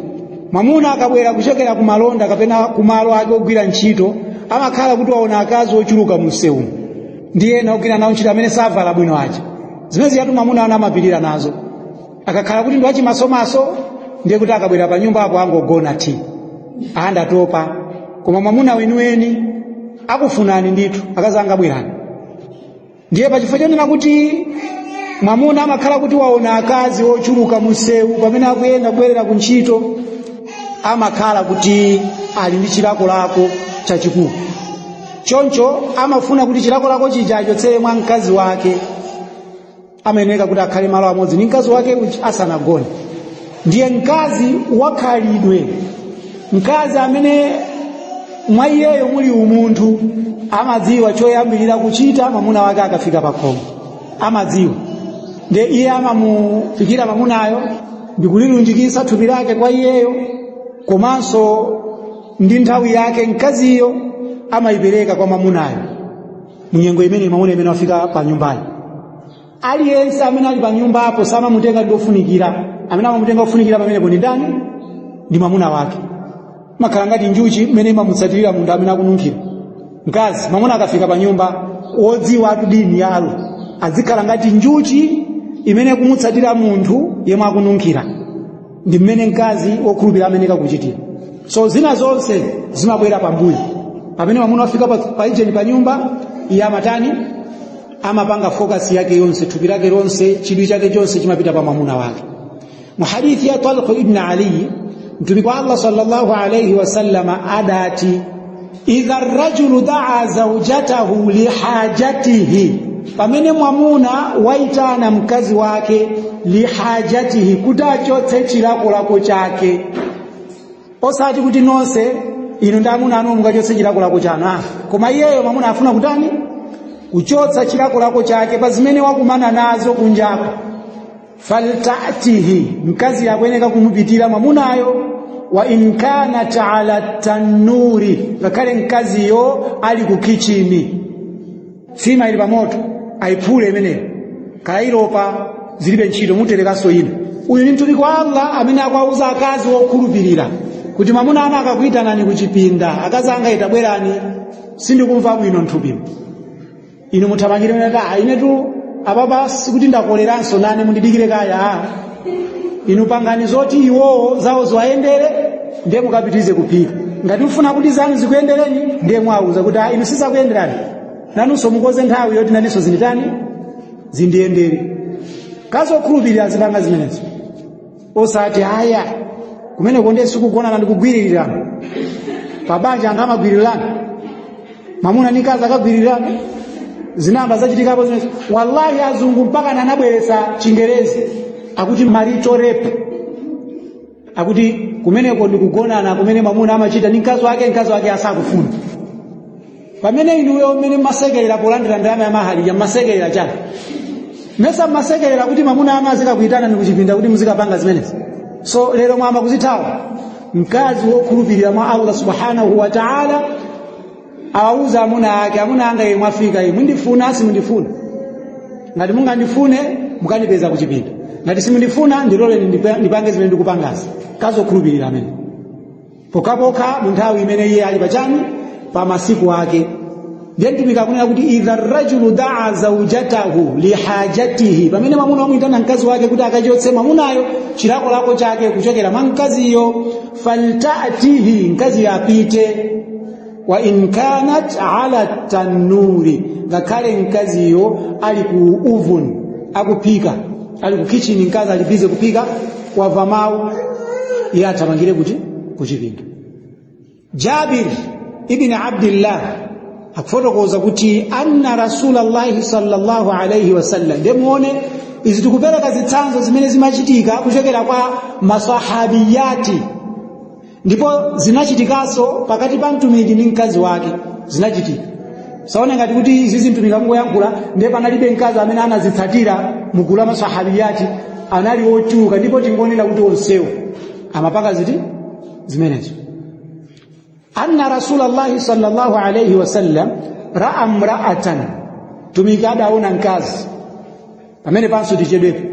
Mwamuna akabwera kuchokera kumalonda kapena kumalo ake ogwira ntchito, amakhala kuti waona akazi ochuluka mu msewu ndi ena ogwira nawo ntchito amene savala bwino aja. Zimene ziyatu mwamuna ana amapirira nazo. Akakhala kuti ndi wachimasomaso, ndiye kuti akabwera pa nyumba apo angogona ti andatopa. Koma mwamuna weniweni akufunani ndithu, akazi angabwerani. Ndiye pachifukwa chonena kuti mwamuna amakhala kuti waona akazi ochuluka msewu pamene akuyenda kubwerera ku ntchito, amakhala kuti ali ndi chilakolako chachikulu. Choncho amafuna kuti chilakolako chija achotsere mwa mkazi wake. Amayenera kuti akhale malo amodzi ndi mkazi wake asanagone. Ndiye mkazi wakhalidwe, mkazi amene mwa iyeyo muli umunthu, amadziwa choyambirira kuchita mwamuna wake akafika pa khomo, amadziwa. Ndiye iye amamufikira mwamunayo ndikulilunjikisa thupi lake kwa iyeyo, komanso ndi nthawi yake mkaziyo amayipereka kwa mwamunayo munyengo imene mwamuna imene wafika pa nyumbayo. Aliyense amene ali pa nyumba apo samamutenga ndi ofunikira. Amene amamutenga ofunikira pamenepo ndi ndani? Ndi mwamuna wake. Makhala ngati njuchi mmene imamutsatirira munthu amene akununkhira. Mkazi, mwamuna akafika pa nyumba, wodziwa atu dini yalo, azikhala ngati njuchi imene kumutsatira munthu yemwe akununkhira. Ndi mmene mkazi wokhulupirira amene kakuchitira. So zina zonse zimabwera pambuyo. Pamene mwamuna wafika pa ijeni pa nyumba, iye amatani? Amapanga focus yake yonse, thupi lake lonse, chidwi chake chonse chimapita pa mwamuna wake. Mu hadithi ya Talq ibn Ali, mtumiki wa Allah sallallahu alayhi wasallam adati, idha rajulu daa zawjatahu lihajatihi, pamene mwamuna waitana mkazi wake lihajatihi, kuti achotse chilakolako chake, osati kuti nonse inu ndi amuna anu mungachotse chilakolako chanu, koma iyeyo mwamuna afuna kutani? Kuchotsa chilakolako chake pa zimene wakumana nazo kunjako. Faltatihi, mkazi akuyeneka kumupitira mwamunayo, wa in kanat ala tanuri, ngakhale mkaziyo ali ku kichini, sima ili pamoto, ayiphule imeneyo, kayilopa zilibe ntchito, muterekanso ino. Uyu ni mtumiki wa Allah amene akuwauza akazi wokhulupirira kuti mwamuna anu akakuyitanani kuchipinda, akazi anga itabwerani, sindikumva bwino mthupimo, inu muthamangire mene ati inetu apapa sikuti ndakoleranso nane, mundidikire kaya. Inu pangani zoti iwowo zawo ziwayendere, ndiye mukapitirize kuphika. Ngati mufuna kuti zanu zikuyendereni, ndiye mwauza kuti inu sizakuyenderani, nanunso mukoze nthawi yoti naninso zinditani, zindiyendere. Kazokhulupirira zipanga zimenezo, osati aya kumeneko ndiye sikugonana ndikugwiririrana. Pabanja anthu amagwirirana, mwamuna ndi mkazi akagwirirana, zinamba zachitikapo zimenezo. Wallahi azungu mpaka anabweretsa chingerezi akuti marital rape, akuti kumeneko ndikugonana kumene mwamuna amachita ndi mkazi wake, mkazi wake asakufuna. Pamene inuyo mmene mmasekerera polandira ndalama ya mahali, mmasekerera chani? Mesa mmasekerera kuti mwamuna anu azikakuitana ni kuchipinda kuti muzikapanga zimenezi? So lero mwamba kuzithawa. Mkazi wokhulupirira mwa Allah subhanahu wa ta'ala awauza amuna ake, amuna anga yemwe mwafika, eye mundifuna simundifuna, ngati mungandifune mukandipeza kuchipinda, ngati simundifuna ndiloleni ndipange zimene ndikupangazi. Kazokhulupirira amene pokhapokha mu nthawi imene iye ali pachani, pa masiku ake. Ndiye mtumiki akunena kuti idha rajulu daa zawjatahu lihajatihi, pamene mwamuna wamuyitana mkazi wake kuti akachotse mwamunayo chilakolako chake kuchokera mwa mkaziyo, faltatihi, mkaziyo apite, wa in kanat ala tanuri, ngakhale mkaziyo ali ku oven akuphika, ali ku kitchen, mkazi ali busy kuphika, wamva mawu, iye athamangire kuti kuchipinda. Jabir ibn Abdillah akufotokoza kuti anna Rasulallahi sallallahu alayhi wasallam. Ndemuone izi tikupereka zitsanzo zimene zimachitika kuchokera kwa masahabiyati, ndipo zinachitikanso pakati pa mtumiki ndi mkazi wake zinachitika. Saone ngati kuti izi mtumiki akungoyankhula, ndiye panalibe mkazi amene anazitsatira mugulu la masahabiyati, anali ochuluka. Ndipo tingonena kuti onsewo amapanga ziti Zimenezo. Anna Rasulallahi sallallahu alayhi wasallam raa mraatan, mtumiki adaona mkazi. Pamene panso tichedwepo,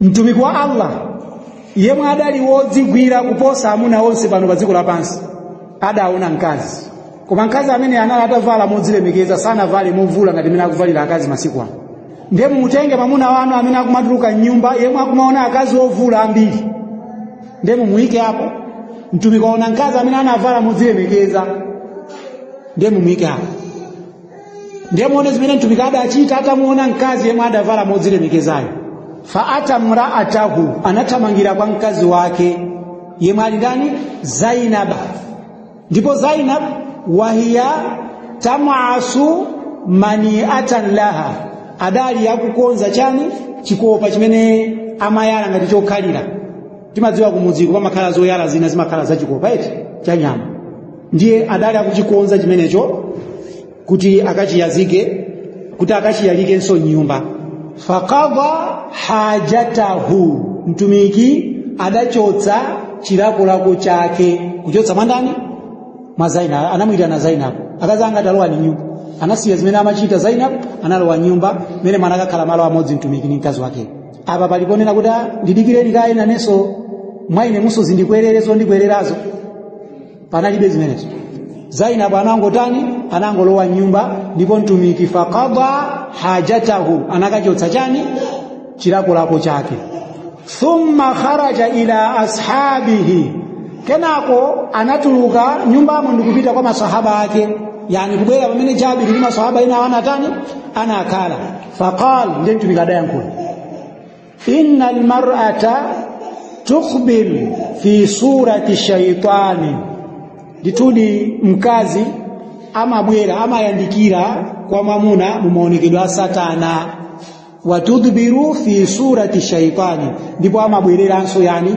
mtumiki wa Allah yemwe adali wodzigwira kuposa amuna onse pano pa dziko lapansi adaona mkazi, koma mkazi amene anali atavala modzilemekeza, sanavale movula ngati mmene akuvalira akazi masiku ano. Ndiye mumutenge mwamuna wanu amene akumatuluka mnyumba, yemwe akumaona akazi ovula ambiri, ndiye mumuyike apo. Mtumiki waona mkazi amene anavala modzilemekeza, ndiye mumuyike apo, ndiye muone zimene mtumiki adachita atamuona mkazi yemwe adavala modzilemekezayo. Fa ata mraatahu, anathamangira kwa mkazi wake yemwe ali ndani? Zainab. Ndipo Zainab wahiya tamasu maniatan laha, adali akukonza chani? Chikopa chimene amayala ngati chokhalira. Timadziwa kumudziko pamakhala zoyala zina zimakhala zachikopa eti cha nyama, ndiye adali akuchikonza chimenecho kuti akachiyazike, kuti akachiyalikenso nyumba. Faqadha hajatahu, mtumiki adachotsa chilakolako chake. Kuchotsa mwandani? Mwa Zainab. Anamwitana Zainab, akazi anga talowa ni nyumba. Anasiya zimene amachita Zainab, analowa nyumba mmene mwana akakhala malo amodzi mtumiki ndi mkazi wake. Apa paliponena kuti ndidikireni kaye nanenso mwaine muso zindikwerere zondikwererazo, panalibe zimenezo. Zainab anangotani? Anangolowa nyumba, ndipo mtumiki faqadha hajatahu, anakachotsa chani? Chilakolako chake. Thumma kharaja ila ashabihi, kenako anatuluka nyumbamo ndikupita kwa masahaba ake, yani kubwera pamene Jabiri ndi masahaba ena anatani? Anakhala. Faqal, ndiye mtumiki adayankhula, inna almar'ata tuqbil fi surati shaitani, ndithudi mkazi amabwera amayandikira kwa mwamuna mu maonekedwe a satana, watudbiru fi surati shaitani, ndipo amabwereranso, yani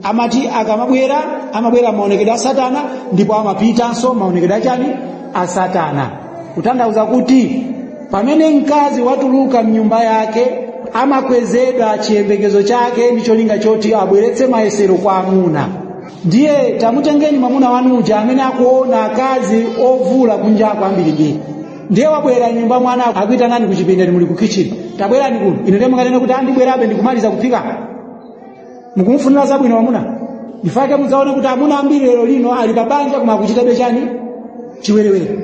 amati akamabwera amabwera maonekedwe a satana, ndipo amapitanso maonekedwe achani? A satana. Kutanthauza kuti pamene mkazi watuluka mnyumba yake amakwezedwa chiyembekezo chake ndi cholinga choti abweretse mayesero kwa amuna. Ndiye tamutengeni mwamuna wanu uja amene akuona akazi ovula kunjako ambirimbiri, ndiye wabwera nyumba mwana akuitanani kuchipinda, muli ku kitchen, tabwerani kuno. Ine ndiye munganene kuti andibwerabe ndikumaliza kuphika? Mukumufunira zabwino mwamuna? Ndifake mudzaone kuti amuna ambiri lero lino ali pabanja koma akuchitabe chani? Chiwerewere.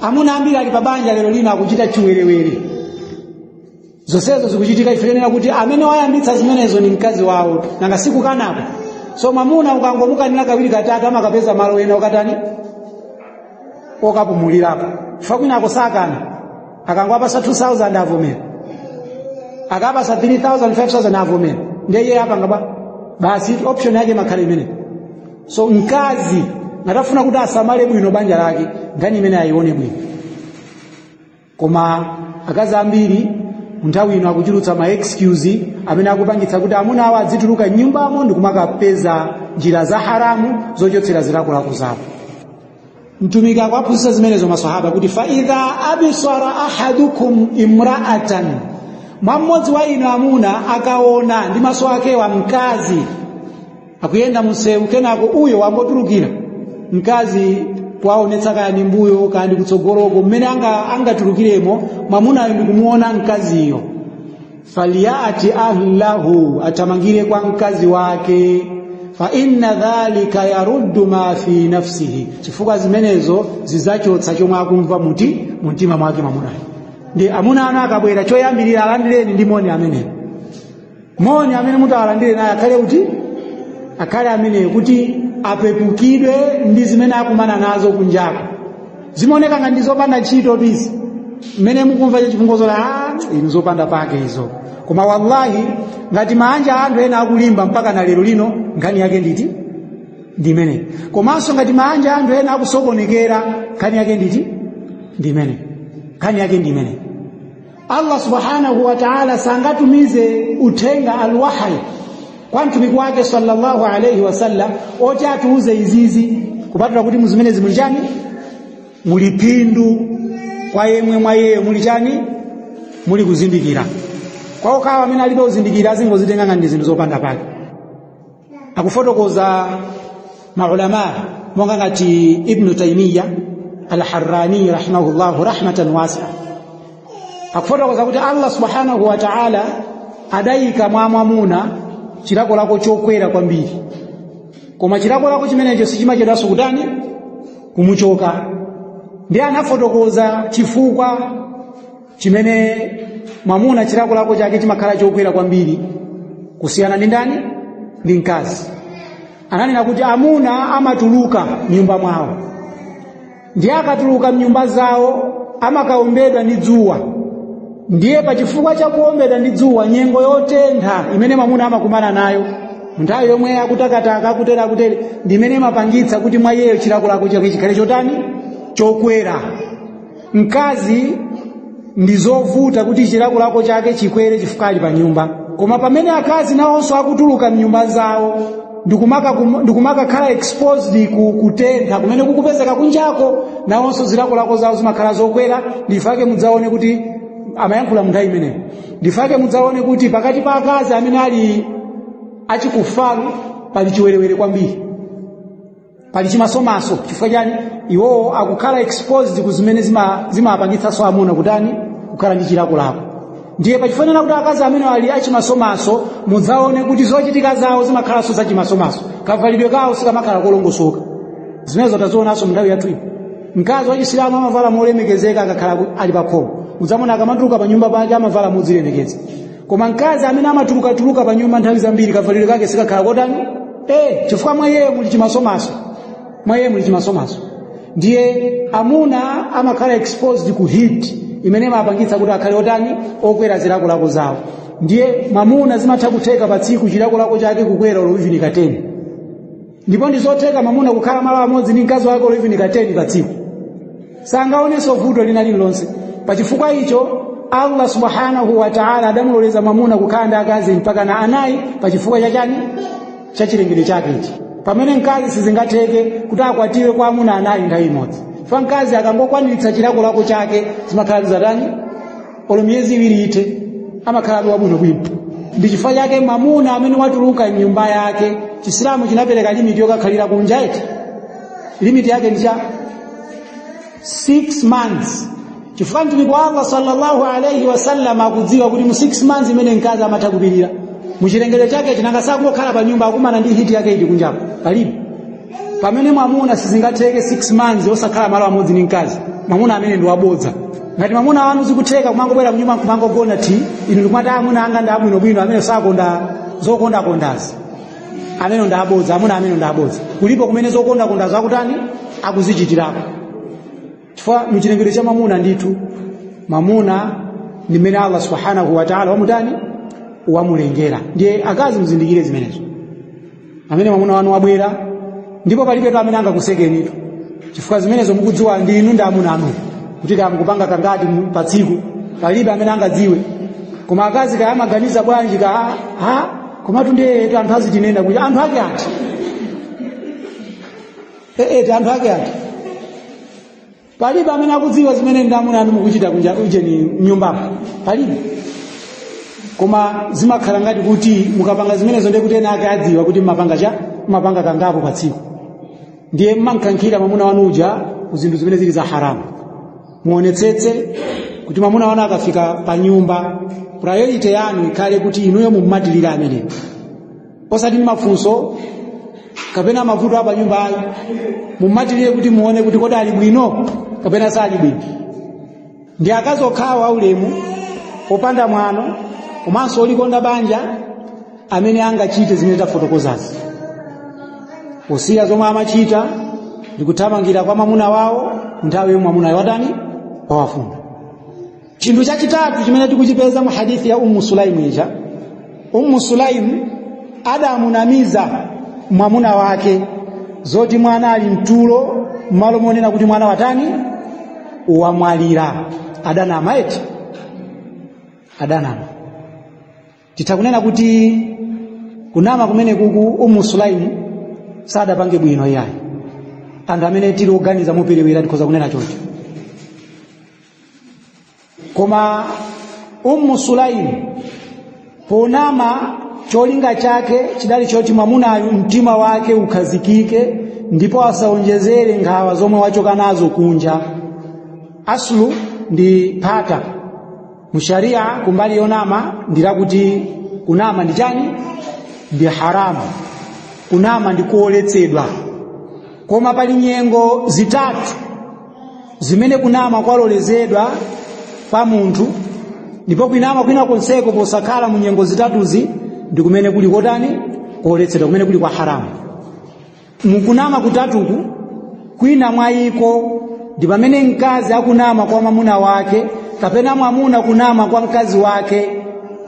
Amuna ambiri ali pabanja lero lino akuchita chiwerewere. Zonsezo zikuchitika ifenera kuti amene wayambitsa zimenezo ni mkazi wawo, nanga sikukanapo. So mwamuna ukangomukanira kawiri katatu amakapeza malo ena okatani okapumulirapo, chifukwa kwinako sakana. Akangowapasa 2000 avomera, akapasa 3000 5000 avomera, ndiye iye apanga ba basi, option yake makhala imene. So mkazi atafuna kuti asamale bwino banja lake, nkhani imene ayione bwino. Koma akazi ambiri nthawi ino akuchulutsa ma excuse amene akupangitsa kuti amuna awo adzituluka m'nyumbamo ndikumakapeza njira za haramu zochotsera zilakolako zawo. Mtumiki akuwaphunzitsa zimenezo maswahaba kuti fa idha absara ahadukum imra'atan, mwa mmodzi wa inu amuna akaona ndi maso akewa mkazi akuyenda msewu, kenako uyo wangotulukira mkazi kwaonetsa kaya ndi mbuyo kaya ndi kutsogoloko, mmene angatulukiremo mwamunayo ndikumuona mkaziyo, faliyati ahlahu, athamangire kwa mkazi wake, fa inna dhalika yaruddu ma fi nafsihi, chifukwa zimenezo zidzachotsa chomwe akumva muti mumtima mwake mwamunayo. Ndi amuna anu akabwera choyambirira alandireni ndi moni ameneyo. Moni amene mutawalandire naye akhale kuti akhale ameneyo, kuti apepukidwe ndi zimene akumana nazo kunjako. Zimaoneka ngati ndi zopanda ntchito izi mmene mukumva chifungozo la inu zopanda pake izo, koma wallahi ngati maanja anthu ena akulimba mpaka na lero lino, nkhani yake nditi ndi imene. Komanso ngati maanja anthu ena akusokonekera, nkhani yake nditi ndi imene, nkhani yake ndi imene. Allah subhanahu wa ta'ala sangatumize uthenga alwahyi kwa mtumiki wake sallallahu alayhi wasallam oti atiuze izizi kupatula kuti muzimenezi muli chani? Muli phindu kwa yemwe mwa iyeyo muli chani? Muli kuzindikira. Kwa okhawa amene alibe kuzindikira azingozitenga ngati zinthu zopanda pake. Akufotokoza maulama monga ngati Ibnu Taimiya Alharrani rahimahullahu rahmatan wasia, akufotokoza kuti Allah subhanahu wa ta'ala adayika mwa mwamuna chilakolako chokwera kwambiri, koma chilakolako chimenecho sichimachedwanso kutani, kumuchoka. Ndiye anafotokoza chifukwa chimene mwamuna chilakolako chake chimakhala chokwera kwambiri kusiyana ndi ndani, ndi mkazi. Ananena kuti amuna amatuluka mnyumba mwawo, ndiye akatuluka mnyumba zawo amakaombedwa ndi dzuwa. Ndiye pachifukwa cha kuombedwa ndi dzuwa, nyengo yotentha imene mwamuna amakumana nayo nthawi yomwe akutakataka, akutere akutere, ndi imene imapangitsa kuti mwa iyeyo chilakolako chake chikhale chotani, chokwera. Mkazi ndi zovuta kuti chilakolako chake chikwere chifukwa ali pa nyumba. Koma pamene akazi nawonso akutuluka mnyumba zawo ndikumakakhala exposed ku kutentha kumene kukupezeka kunjako, nawonso zilakolako zawo zimakhala zokwera. Ndifake mudzaone kuti amayankhula munthawi imeneyo, ndifake mudzaone kuti pakati pa akazi amene ali achikufaru pali chiwerewere kwambiri, pali chimasomaso. Chifukwa chani? Iwowo akukhala exposed ku zimene zimapangitsanso amuna kutani, kukhala ndi chilakolako. Ndiye pachifanana kuti akazi amene ali achimasomaso, mudzaone kuti zochitika zawo zimakhalanso zachimasomaso, kavalidwe kawo sikamakhala kolongosoka. Zimenezo tazionanso munthawi yathu ino. Mkazi wachisilamu amavala molemekezeka akakhala ali pakhomo, mudzamuona akamatuluka pa nyumba pake amavala modzilemekeza. Koma mkazi amene amatulukatuluka pa nyumba nthawi zambiri, kavalidwe kake sikakhala kotani, chifukwa mwa iyeyo muli chimasomaso, mwa iye muli chimasomaso. Ndiye amuna amakhala exposed ku heat imene imapangitsa kuti akhale otani, okwera zilakolako zawo. Ndiye mwamuna zimatha kutheka pa tsiku chilakolako chake kukwera olo even ka 10, ndipo ndi zotheka mwamuna kukhala malo amodzi ndi mkazi wake olo even ka 10 pa tsiku, sangaonenso vuto lina lililonse. Pachifukwa icho Allah subhanahu wa ta'ala adamuloleza mwamuna kukhala ndi akazi mpaka na anayi, pachifukwa chachani, cha chilengedwe chake ichi. Pamene mkazi sizingatheke kuti akwatiwe kwa amuna anayi nthawi imodzi, fa mkazi akangokwaniritsa chilakolako chake zimakhala zatani, olo miyezi iwiri ithe amakhala wabwinobwino. Ndi chifukwa chake mwamuna amene watuluka mnyumba yake, Chisilamu chinapereka limit yokakhalira kunja eti, limit yake ndi cha 6 months, chifukwa Mtumiki wa Allah sallallahu alayhi wasallam akudziwa kuti mu 6 months imene mkazi amatha kupirira muchilengedwe chake chinanga sakungokhala pa nyumba, akumana ndi heat yake iti kunjapo palibe. Pamene mwamuna sizingatheke 6 months osakhala malo amodzi ndi mkazi, mwamuna amene ndi wabodza. Ngati mwamuna wanu zikutheka kumangobwera kunyumba kumangogona ti inu ndikumati amuna anga ndi abwinobwino amene sakonda zokondakondazi, amene ndi abodza, amuna amene ndi abodza. Kulipo kumene zokondakondazo akutani, akuzichitirako, chifukwa muchilengedwe cha mwamuna ndithu mwamuna ndi mmene Allah subhanahu wa ta'ala wamutani, wamulengera. Ndiye akazi muzindikire zimenezo, amene mwamuna wanu wabwera, ndipo palibetu amene angakusekenitu, chifukwa zimenezo mukudziwa ndi inu ndi amuna anu kuti kaya mukupanga kangati pa tsiku, palibe amene angadziwe. Koma akazi kaya amaganiza bwanji ka ha, komatu ndiye anthu azitinena kuti anthu ake ati eti anthu ake ati, palibe amene akudziwa zimene ndi amuna anu mukuchita kunja ujeni mnyumbamo, palibe. Koma zimakhala ngati kuti mukapanga zimenezo ndiye kuti ena ake adziwa kuti mmapanga cha mmapanga kangapo pa tsiku. Ndiye mmankankhira mwamuna wanu uja ku zinthu zimene zili za haramu. Muonetsetse kuti mwamuna wanu akafika pa nyumba, priority yanu ikhale kuti inuyo mummatilira ameneyo, osati ndi mafunso kapena mavuto a pa nyumba ayi. Mummatilire kuti muone kuti kodi ali bwino kapena sali bwino. Ndi akazi okhawo aulemu, opanda mwano komanso olikonda banja amene angachite zimene tafotokozazi, kusiya zomwe amachita ndi kuthamangira kwa mwamuna wawo nthawi yomwe mwamunayo watani, wawafuna. Chinthu chachitatu chimene tikuchipeza mu hadithi ya Ummu Sulaimu ija, Ummu Sulaimu adamunamiza mwamuna wake zoti mwana ali mtulo, m'malo monena kuti mwana watani, wamwalira. Adanama eti, adanama. Titha kunena kuti kunama kumene kuku Ummu Sulaimu sadapange bwino iyayi. Anthu amene tili oganiza moperewera tikhoza kunena choncho. Koma Ummu Sulaimu ponama Cholinga chake chidali choti mwamunayu mtima wake ukhazikike ndipo asaonjezere nkhawa zomwe wachoka nazo kunja. Aslu ndi phata musharia kumbali yonama ndilakuti kunama ndi chani? Ndi haramu. Kunama ndi kuoletsedwa. Koma pali nyengo zitatu zimene kunama kwalolezedwa pa munthu, ndipo kunama kwina konseko posakhala mu nyengo zitatuzi ndi kumene kuli kotani? Kuoletsedwa, kumene kuli kwa haramu. Mukunama kutatuku, kwina mwa iko ndi pamene mkazi akunama kwa mwamuna wake kapena mwamuna kunama kwa mkazi wake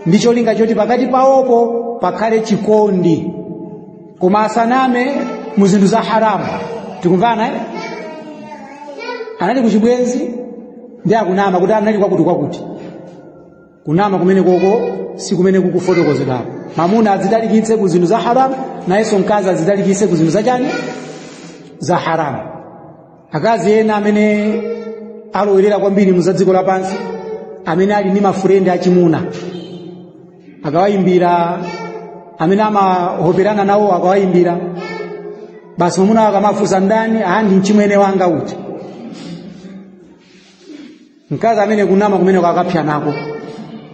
ndi cholinga choti pakati pawopo pakhale chikondi, koma asaname mu zinthu za haramu. Tikumvana eh? Anali kuchibwenzi ndi akunama kuti anali kwakuti kwakuti. Kunama kumene koko si kumene kukufotokozedwapo. Mwamuna azidalikitse ku zinthu za haramu, nayenso mkazi azidalikitse ku zinthu zachani? Za haramu. Akazi ena amene alowerera kwambiri mu za dziko lapansi, amene ali ndi mafurendi achimuna, akawayimbira, amene amahoperana nawo akawayimbira, basi mwamuna wake akamafunsa ndani, "Ah, ndi mchimwene wanga uja." Mkazi amene kunama kumene kakapya nako,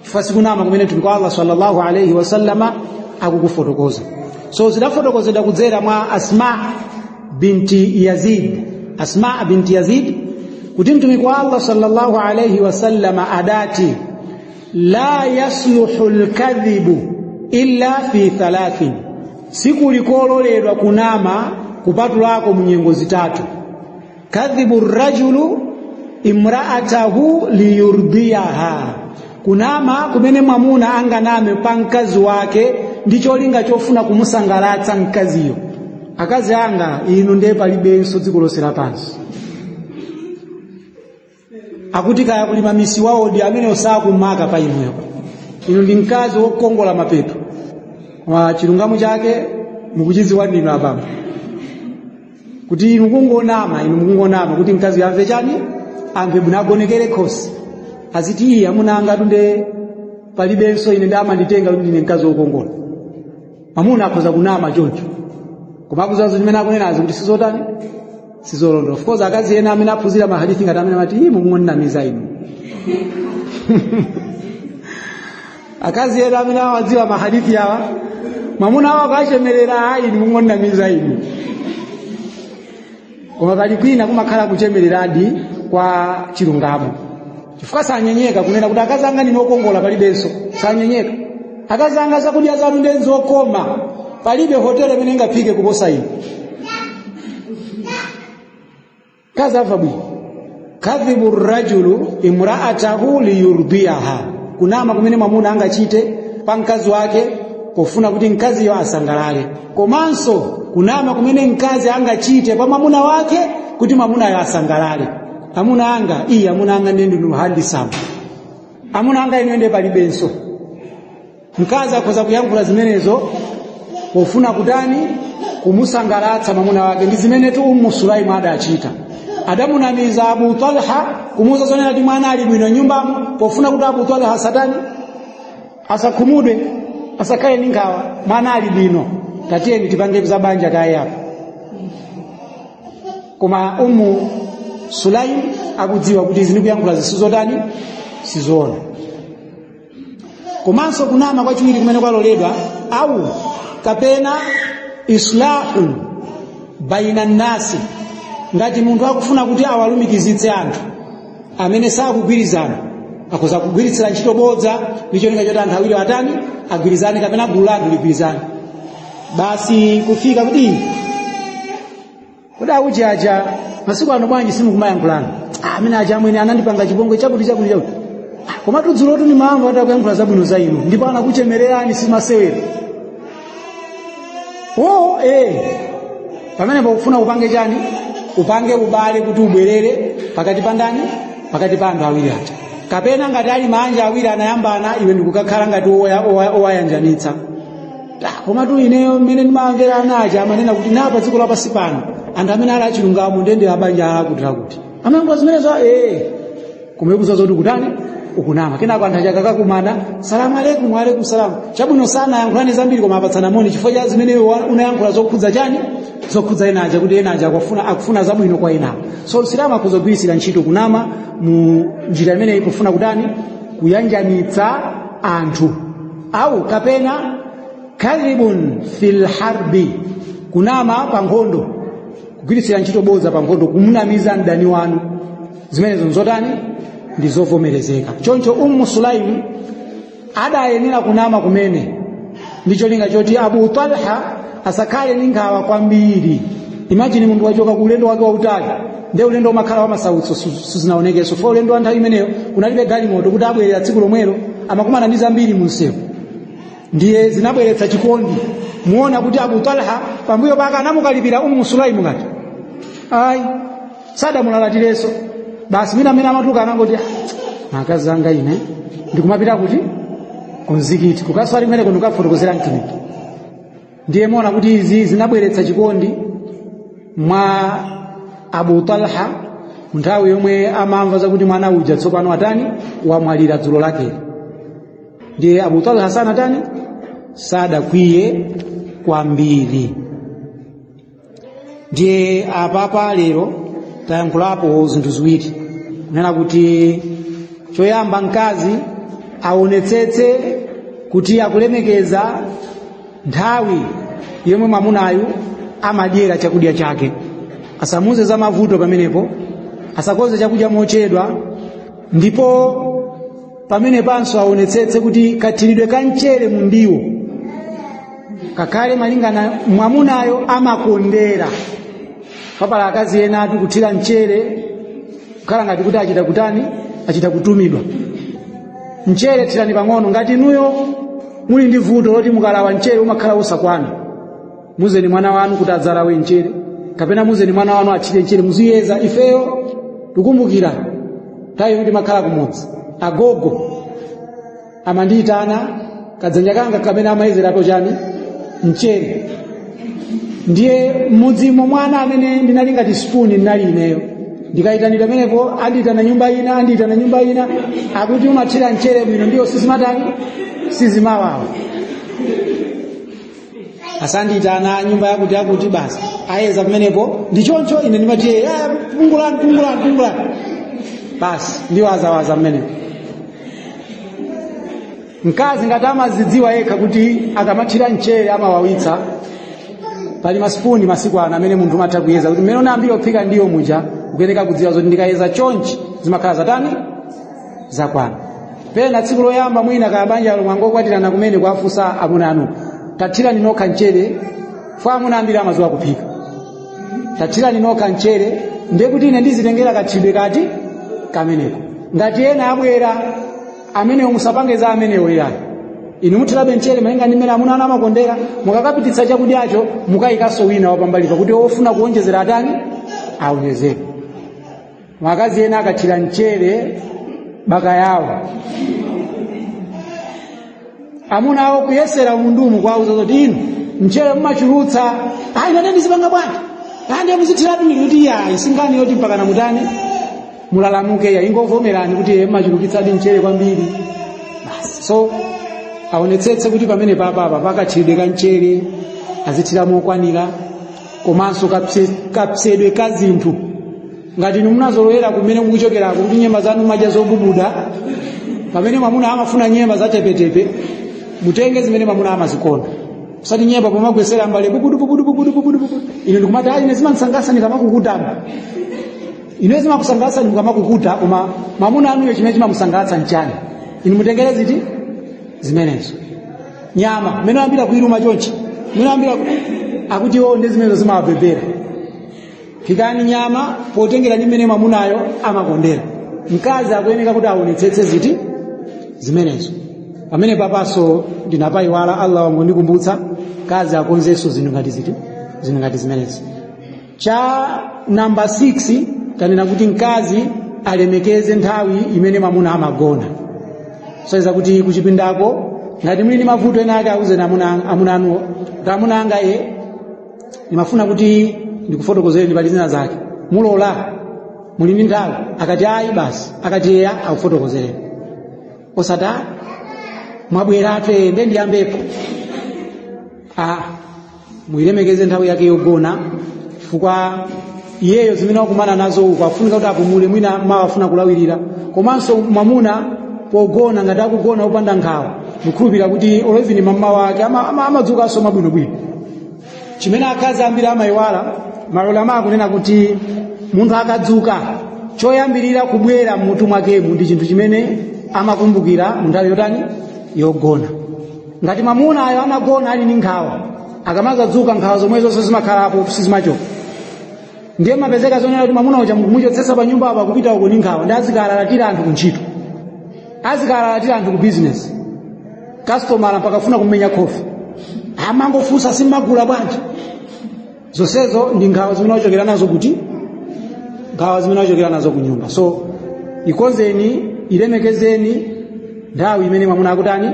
chifukwa sikunama kumene Mtumiki wa Allah sallallahu alaihi wasallama akukufotokoza. So zidafotokozedwa kudzera mwa Asma binti Yazid, Asma binti Yazid, kuti Mtumiki wa Allah sallallahu alaihi wasallama adati, "La yasluhu lkadhibu illa fi thalathin," sikuli kololedwa kunama kupatulako mu nyengo zitatu. "Kadhibu rajulu imra'atahu liyurdiyaha," kunama kumene mwamuna anganame pa mkazi wake ndi cholinga chofuna kumusangalatsa mkaziyo. "Akazi anga, inu ndiye palibenso dziko lonse lapansi." Akuti kaya kulima misi waodi amene osakumaka pa inuyo, "Inu ndi mkazi wokongola mapeto." Koma chilungamo chake mukuchidziwa ndinu abambo kuti inu kungonama, inu mukungonama kuti mkazi amve chani? Amve bwino, agonekere khosi, aziti, "Iye amuna anga tunde palibenso, ine ndi amanditenga kuti ndine mkazi wokongola." Mwamuna akhoza kunama choncho, koma akuzazo chimene akunenazi kuti sizotani? Sizolondola. Of course, akazi ena amene aphunzira mahadithi ngati amene amati, "Ii, mukungonamiza inu." Akazi ena amene amadziwa mahadithi awa, mwamuna awo akachemerera, "Ayi, inu mukungonamiza inu." Koma pali kwina kumakhala kuchemereradi kwa chilungamo, chifukwa sanyenyeka kunena kuti, "Akazi anga, ndine okongola, palibenso." Sanyenyeka. "Akazi anga, zakudya zanu ndi zokoma, palibe hotelo imene ingaphike kuposa inu." Kazi amva bwino. "Kadhibu rajulu imraatahu liyurdiyaha," kunama kumene mwamuna angachite pa mkazi wake pofuna kuti mkaziyo asangalale, komanso kunama kumene mkazi angachite pa mwamuna wake kuti mwamunayo asangalale. "Amuna anga, iye amuna anga ndiye ndinu handsome, amuna anga inu ndiye palibenso." Mkazi akhoza kuyankhula zimenezo pofuna kutani? Kumusangalatsa mwamuna wake. Ndi zimene tu Ummu Sulaimu adachita. Adamunamiza Abu Talha kumuuza zonena kuti mwana ali bwino nyumbamo, pofuna kuti Abu Talha asatani? Asakhumudwe, asakhale ndi nkhawa. "Mwana ali bwino, tatiyeni tipange za banja kaye apo." Koma Ummu Sulaim akudziwa kuti izi ndikuyankhula zisizotani? Sizoona. Komanso kunama kwachiwiri kumene kwaloledwa, au kapena islahu baina nnasi, ngati munthu akufuna kuti awalumikizitse anthu amene sakugwirizana, akhoza kugwiritsira ntchito bodza ndi cholinga choti anthu awiri atani? Agwirizane, kapena gulu la anthu ligwirizane. Basi kufika kuti, "Kodi auchi aja masiku ano bwanji simukumayankhulana?" "Ah, amene aja amwene anandipanga chipongwe chakuti chakuti chakuti." "Ah, komatu dzulotu ndimamva atakuyankhula zabwino za inu ndipo anakuchemererani, simasewera." O pamenepo ukufuna upange chani? Upange ubale kuti ubwerere pakati pa ndani? Pakati pa anthu awiri aja. Kapena ngati ali manja awiri anayambana, iwe ndikukakhala ngati owayanjanitsa. "Ah, komatu ineyo mmene ndimamvera ana aja amanena kuti napa dziko lapansi pano anthu amene ali achilungamo ndende abanja akuti akuti amayankhula zimenezo." Koma ikuziwa zoti kutani? Ukunama. Kenako anthu aja akakakumana, salamu alaikum, wa alaikum salam, chabwino sana, yankhulani zambiri koma apatsana moni chifukwa cha zimene unayankhula zokhudza chani? Zokhudza ena aja, kuti ena aja akufuna zabwino kwa enawo. So Msilamu akuzogwiritsira ntchito kunama mu njira imeneyi kufuna kutani? Kuyanjanitsa anthu. Au kapena kadhibun fil harbi, kunama pa nkhondo, kugwiritsira ntchito bodza pa nkhondo, kumunamiza mdani wanu, zimenezo nzotani? Ndi zovomerezeka. Choncho Ummu Sulaim adayenera kunama kumene ndi cholinga choti Abu Talha asakhale ndi nkhawa kwambiri. Imagine munthu wachoka ku ulendo wake wautali, ndiye ulendo umakhala wamasautso, suzinaonekenso fo ulendo wa nthawi imeneyo kunalibe galimoto kuti abwerera tsiku lomwelo, amakumana ndi zambiri mu msewu, ndiye zinabweretsa chikondi. Muona kuti Abu Talha pambuyo pake anamukalipira Ummu Sulaimu ngati ayi, sadamulalatirenso basi. Mwina amene amatuka anangoti, "Ah, akazi anga, ine ndikumapita kuti kumzikiti kukaswali kumeneko ndikukafotokozera mtumiki." Ndiye muona kuti izi zinabweretsa chikondi mwa Abu Talha nthawi yomwe amamva zakuti mwana uja tsopano atani? Wamwalira dzulo lakeli. Ndiye Abu Talha sanatani? Sadakwiye kwambiri. Ndiye apapa lero tayankhulapo zinthu ziwiri, kunena kuti choyamba, mkazi aonetsetse kuti akulemekeza nthawi yomwe mwamunayu amadyera chakudya chake, asamuze za mavuto pamenepo, asakoze chakudya mochedwa, ndipo pamene panso aonetsetse kuti kathiridwe ka mchere mu ndiwo kakhale malingana mwamunayo amakondera. Papala akazi ena ati kuthira mchere kukhala ngati kuti achita kutani? Achita kutumidwa. Mchere thirani pang'ono. Ngati inuyo muli ndi vuto loti mukalawa mchere umakhala wosakwana, muzeni mwana wanu kuti adzalawe mchere, kapena muzeni mwana wanu athire mchere, muziyeza. Ifeyo tikumbukira nthawi yomwe timakhala kumudzi, agogo amandiyitana kadzanja kanga kamene amayezerapo chani? Mchere. Ndiye mmudzimo mwana amene ndinali ngati spoon ndinali ineyo. Ndikayitanidwa pamenepo, andiyitana nyumba ina, andiyitana nyumba ina, akuti umathira mchere bwino, ndiyo sizimatani? Sizimawawa. Asandiyitana nyumba yakuti yakuti, basi ayeza pamenepo ndi choncho. Ine ndimati, "Pungulani, pungulani, pungulani," basi ndiwo azawaza pamenepo. Mkazi ngati amazidziwa yekha kuti akamathira mchere amawawitsa, pali masipuni masiku ano amene munthu umatha kuyeza kuti mmene unayambira kuphika ndiyo muja, ukuyeneka kudziwa zoti ndikayeza chonchi zimakhala zatani? Zakwana. Pena tsiku loyamba mwina kaya banja mwangokwatirana kumene, kuafunsa amuna anu, "Tathirani nokha mchere," fo amuna ambiri amadziwa kuphika. "Tathirani nokha mchere," ndiye kuti ine ndizitengera kathiridwe kati kameneko. Ngati ena abwera amenewo, musapange za amenewo iyayi. Inu muthirabe mchere malinga ndi mmene amuna anu amakondera. Mukakapititsa chakudyacho, mukayikanso wina wapambali pakuti ofuna kuwonjezera atani? Awonjezere. Makazi ena akathira mchere baka yawo, amuna awo kuyesera mundumu kwauza zoti, "Inu mchere mumachulutsa." "Ayi, nane ndizipanga bwanji?" "Ande muzithiratu." Ndikuti iyayi, singani yoti mpaka namutani mulalamuke ya, ingovomerani kuti mumachulukitsadi mchere kwambiri basi. So aonetsetse kuti pamene papapa pakathiridwe ka mchere azithira mokwanira, komanso kapsedwe ka zinthu. Ngati inu munazolowera kumene mukuchokerako kuti nyemba zanu madya zobubuda, pamene mwamuna amafuna nyemba zatepetepe, mutenge zimene mwamuna amazikonda, usati nyemba pomagwesera mbale bubudu bubudu bubudu bubudu bubudu. Ine ndikumati, ayi, ine zimandisangalatsa ndikamakukuta. Ine zimakusangalatsa ndikamakukuta, koma mwamuna anuyo chimene chimamusangalatsa nchani? Inu mutengere ziti? Zimenezo. Nyama mmene ambira kuiluma chonchi, mmene ambira akuti iwo ndi zimenezo zimawabebera. Phikani nyama potengera ndi mmene mwamunayo amakondera. Mkazi akuyeneka kuti aonetsetse ziti? Zimenezo. Pamene papaso ndinapayiwala, Allah wangondikumbutsa. Mkazi akonzenso zinthu ngati ziti? Zinthu ngati zimenezi. Cha namba 6, tanena kuti mkazi alemekeze nthawi imene mwamuna amagona, kusaiza kuti kuchipindako ngati muli ndi mavuto ena ake, auzeni amuna anuwo kuti, "Amuna anga, ye ndimafuna kuti ndikufotokozereni pali zina zake, mulola? Muli ndi nthawi?" Akati ayi, basi. Akati eya, akufotokozereni. Osati mwabweratu nde ndiyambepo. Ah, muyilemekeze nthawi yake yogona, chifukwa iyeyo zimene wakumana nazo uko afunika kuti apumule, mwina mawa afuna kulawirira. Komanso mwamuna pogona, ngati akugona opanda nkhawa, mukhulupirira kuti olo even mamawa wake amadzukanso mabwinobwino. Chimene akazi ambiri amayiwala, maulama akunena kuti munthu akadzuka, choyambirira kubwera mmutu mwakemu ndi chinthu chimene amakumbukira mu nthawi yotani? Yogona. Ngati mwamuna ayo anagona ali ndi nkhawa, akamazadzuka nkhawa zomwe zonse zimakhalapo, sizimachoka. Ndiye mapezeka zonena kuti mwamuna uja mukumuchotsetsa pa nyumba apo, akupita uko ndi nkhawa, ndi azikalalatira anthu kuntchito, azikalalatira anthu ku business, customer mpaka afuna kumenya khofi, amangofunsa, "Simmagula bwanji?" Zonsezo ndi nkhawa zimene wachokera nazo kuti? Nkhawa zimene wachokera nazo ku nyumba. So ikonzeni, ilemekezeni nthawi imene mwamuna akutani?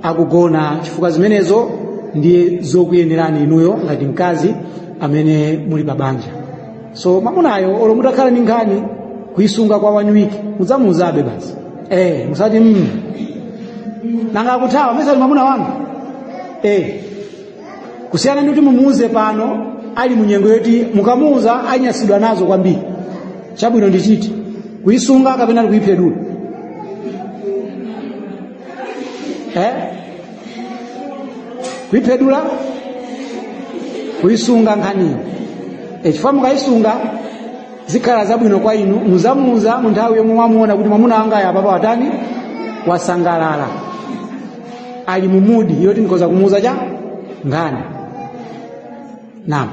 Akugona, chifukwa zimenezo ndiye zokuyenerani inuyo ngati mkazi amene muli pa banja. So mwamunayo, olo mutakhala ndi nkhani, kuisunga kwa one week, mudzamuuzabe basi. Musati nanga akuthawa, mesati mwamuna wanga. Kusiyana ndi kuti mumuuze pano ali munyengo yoti mukamuuza anyasidwa nazo kwambiri. Chabwino ndi chiti, kuisunga kapena kuiphedula? Kuiphedula, kuisunga nkhaniyo. Chifukwa mukayisunga zikhala zabwino kwa inu, muzamuuza mu nthawi yomwe mwamuona kuti mwamuna wanga apapa watani? Wasangalala, ali mu mood yoti ndikhoza kumuuza cha nkhani. Naam.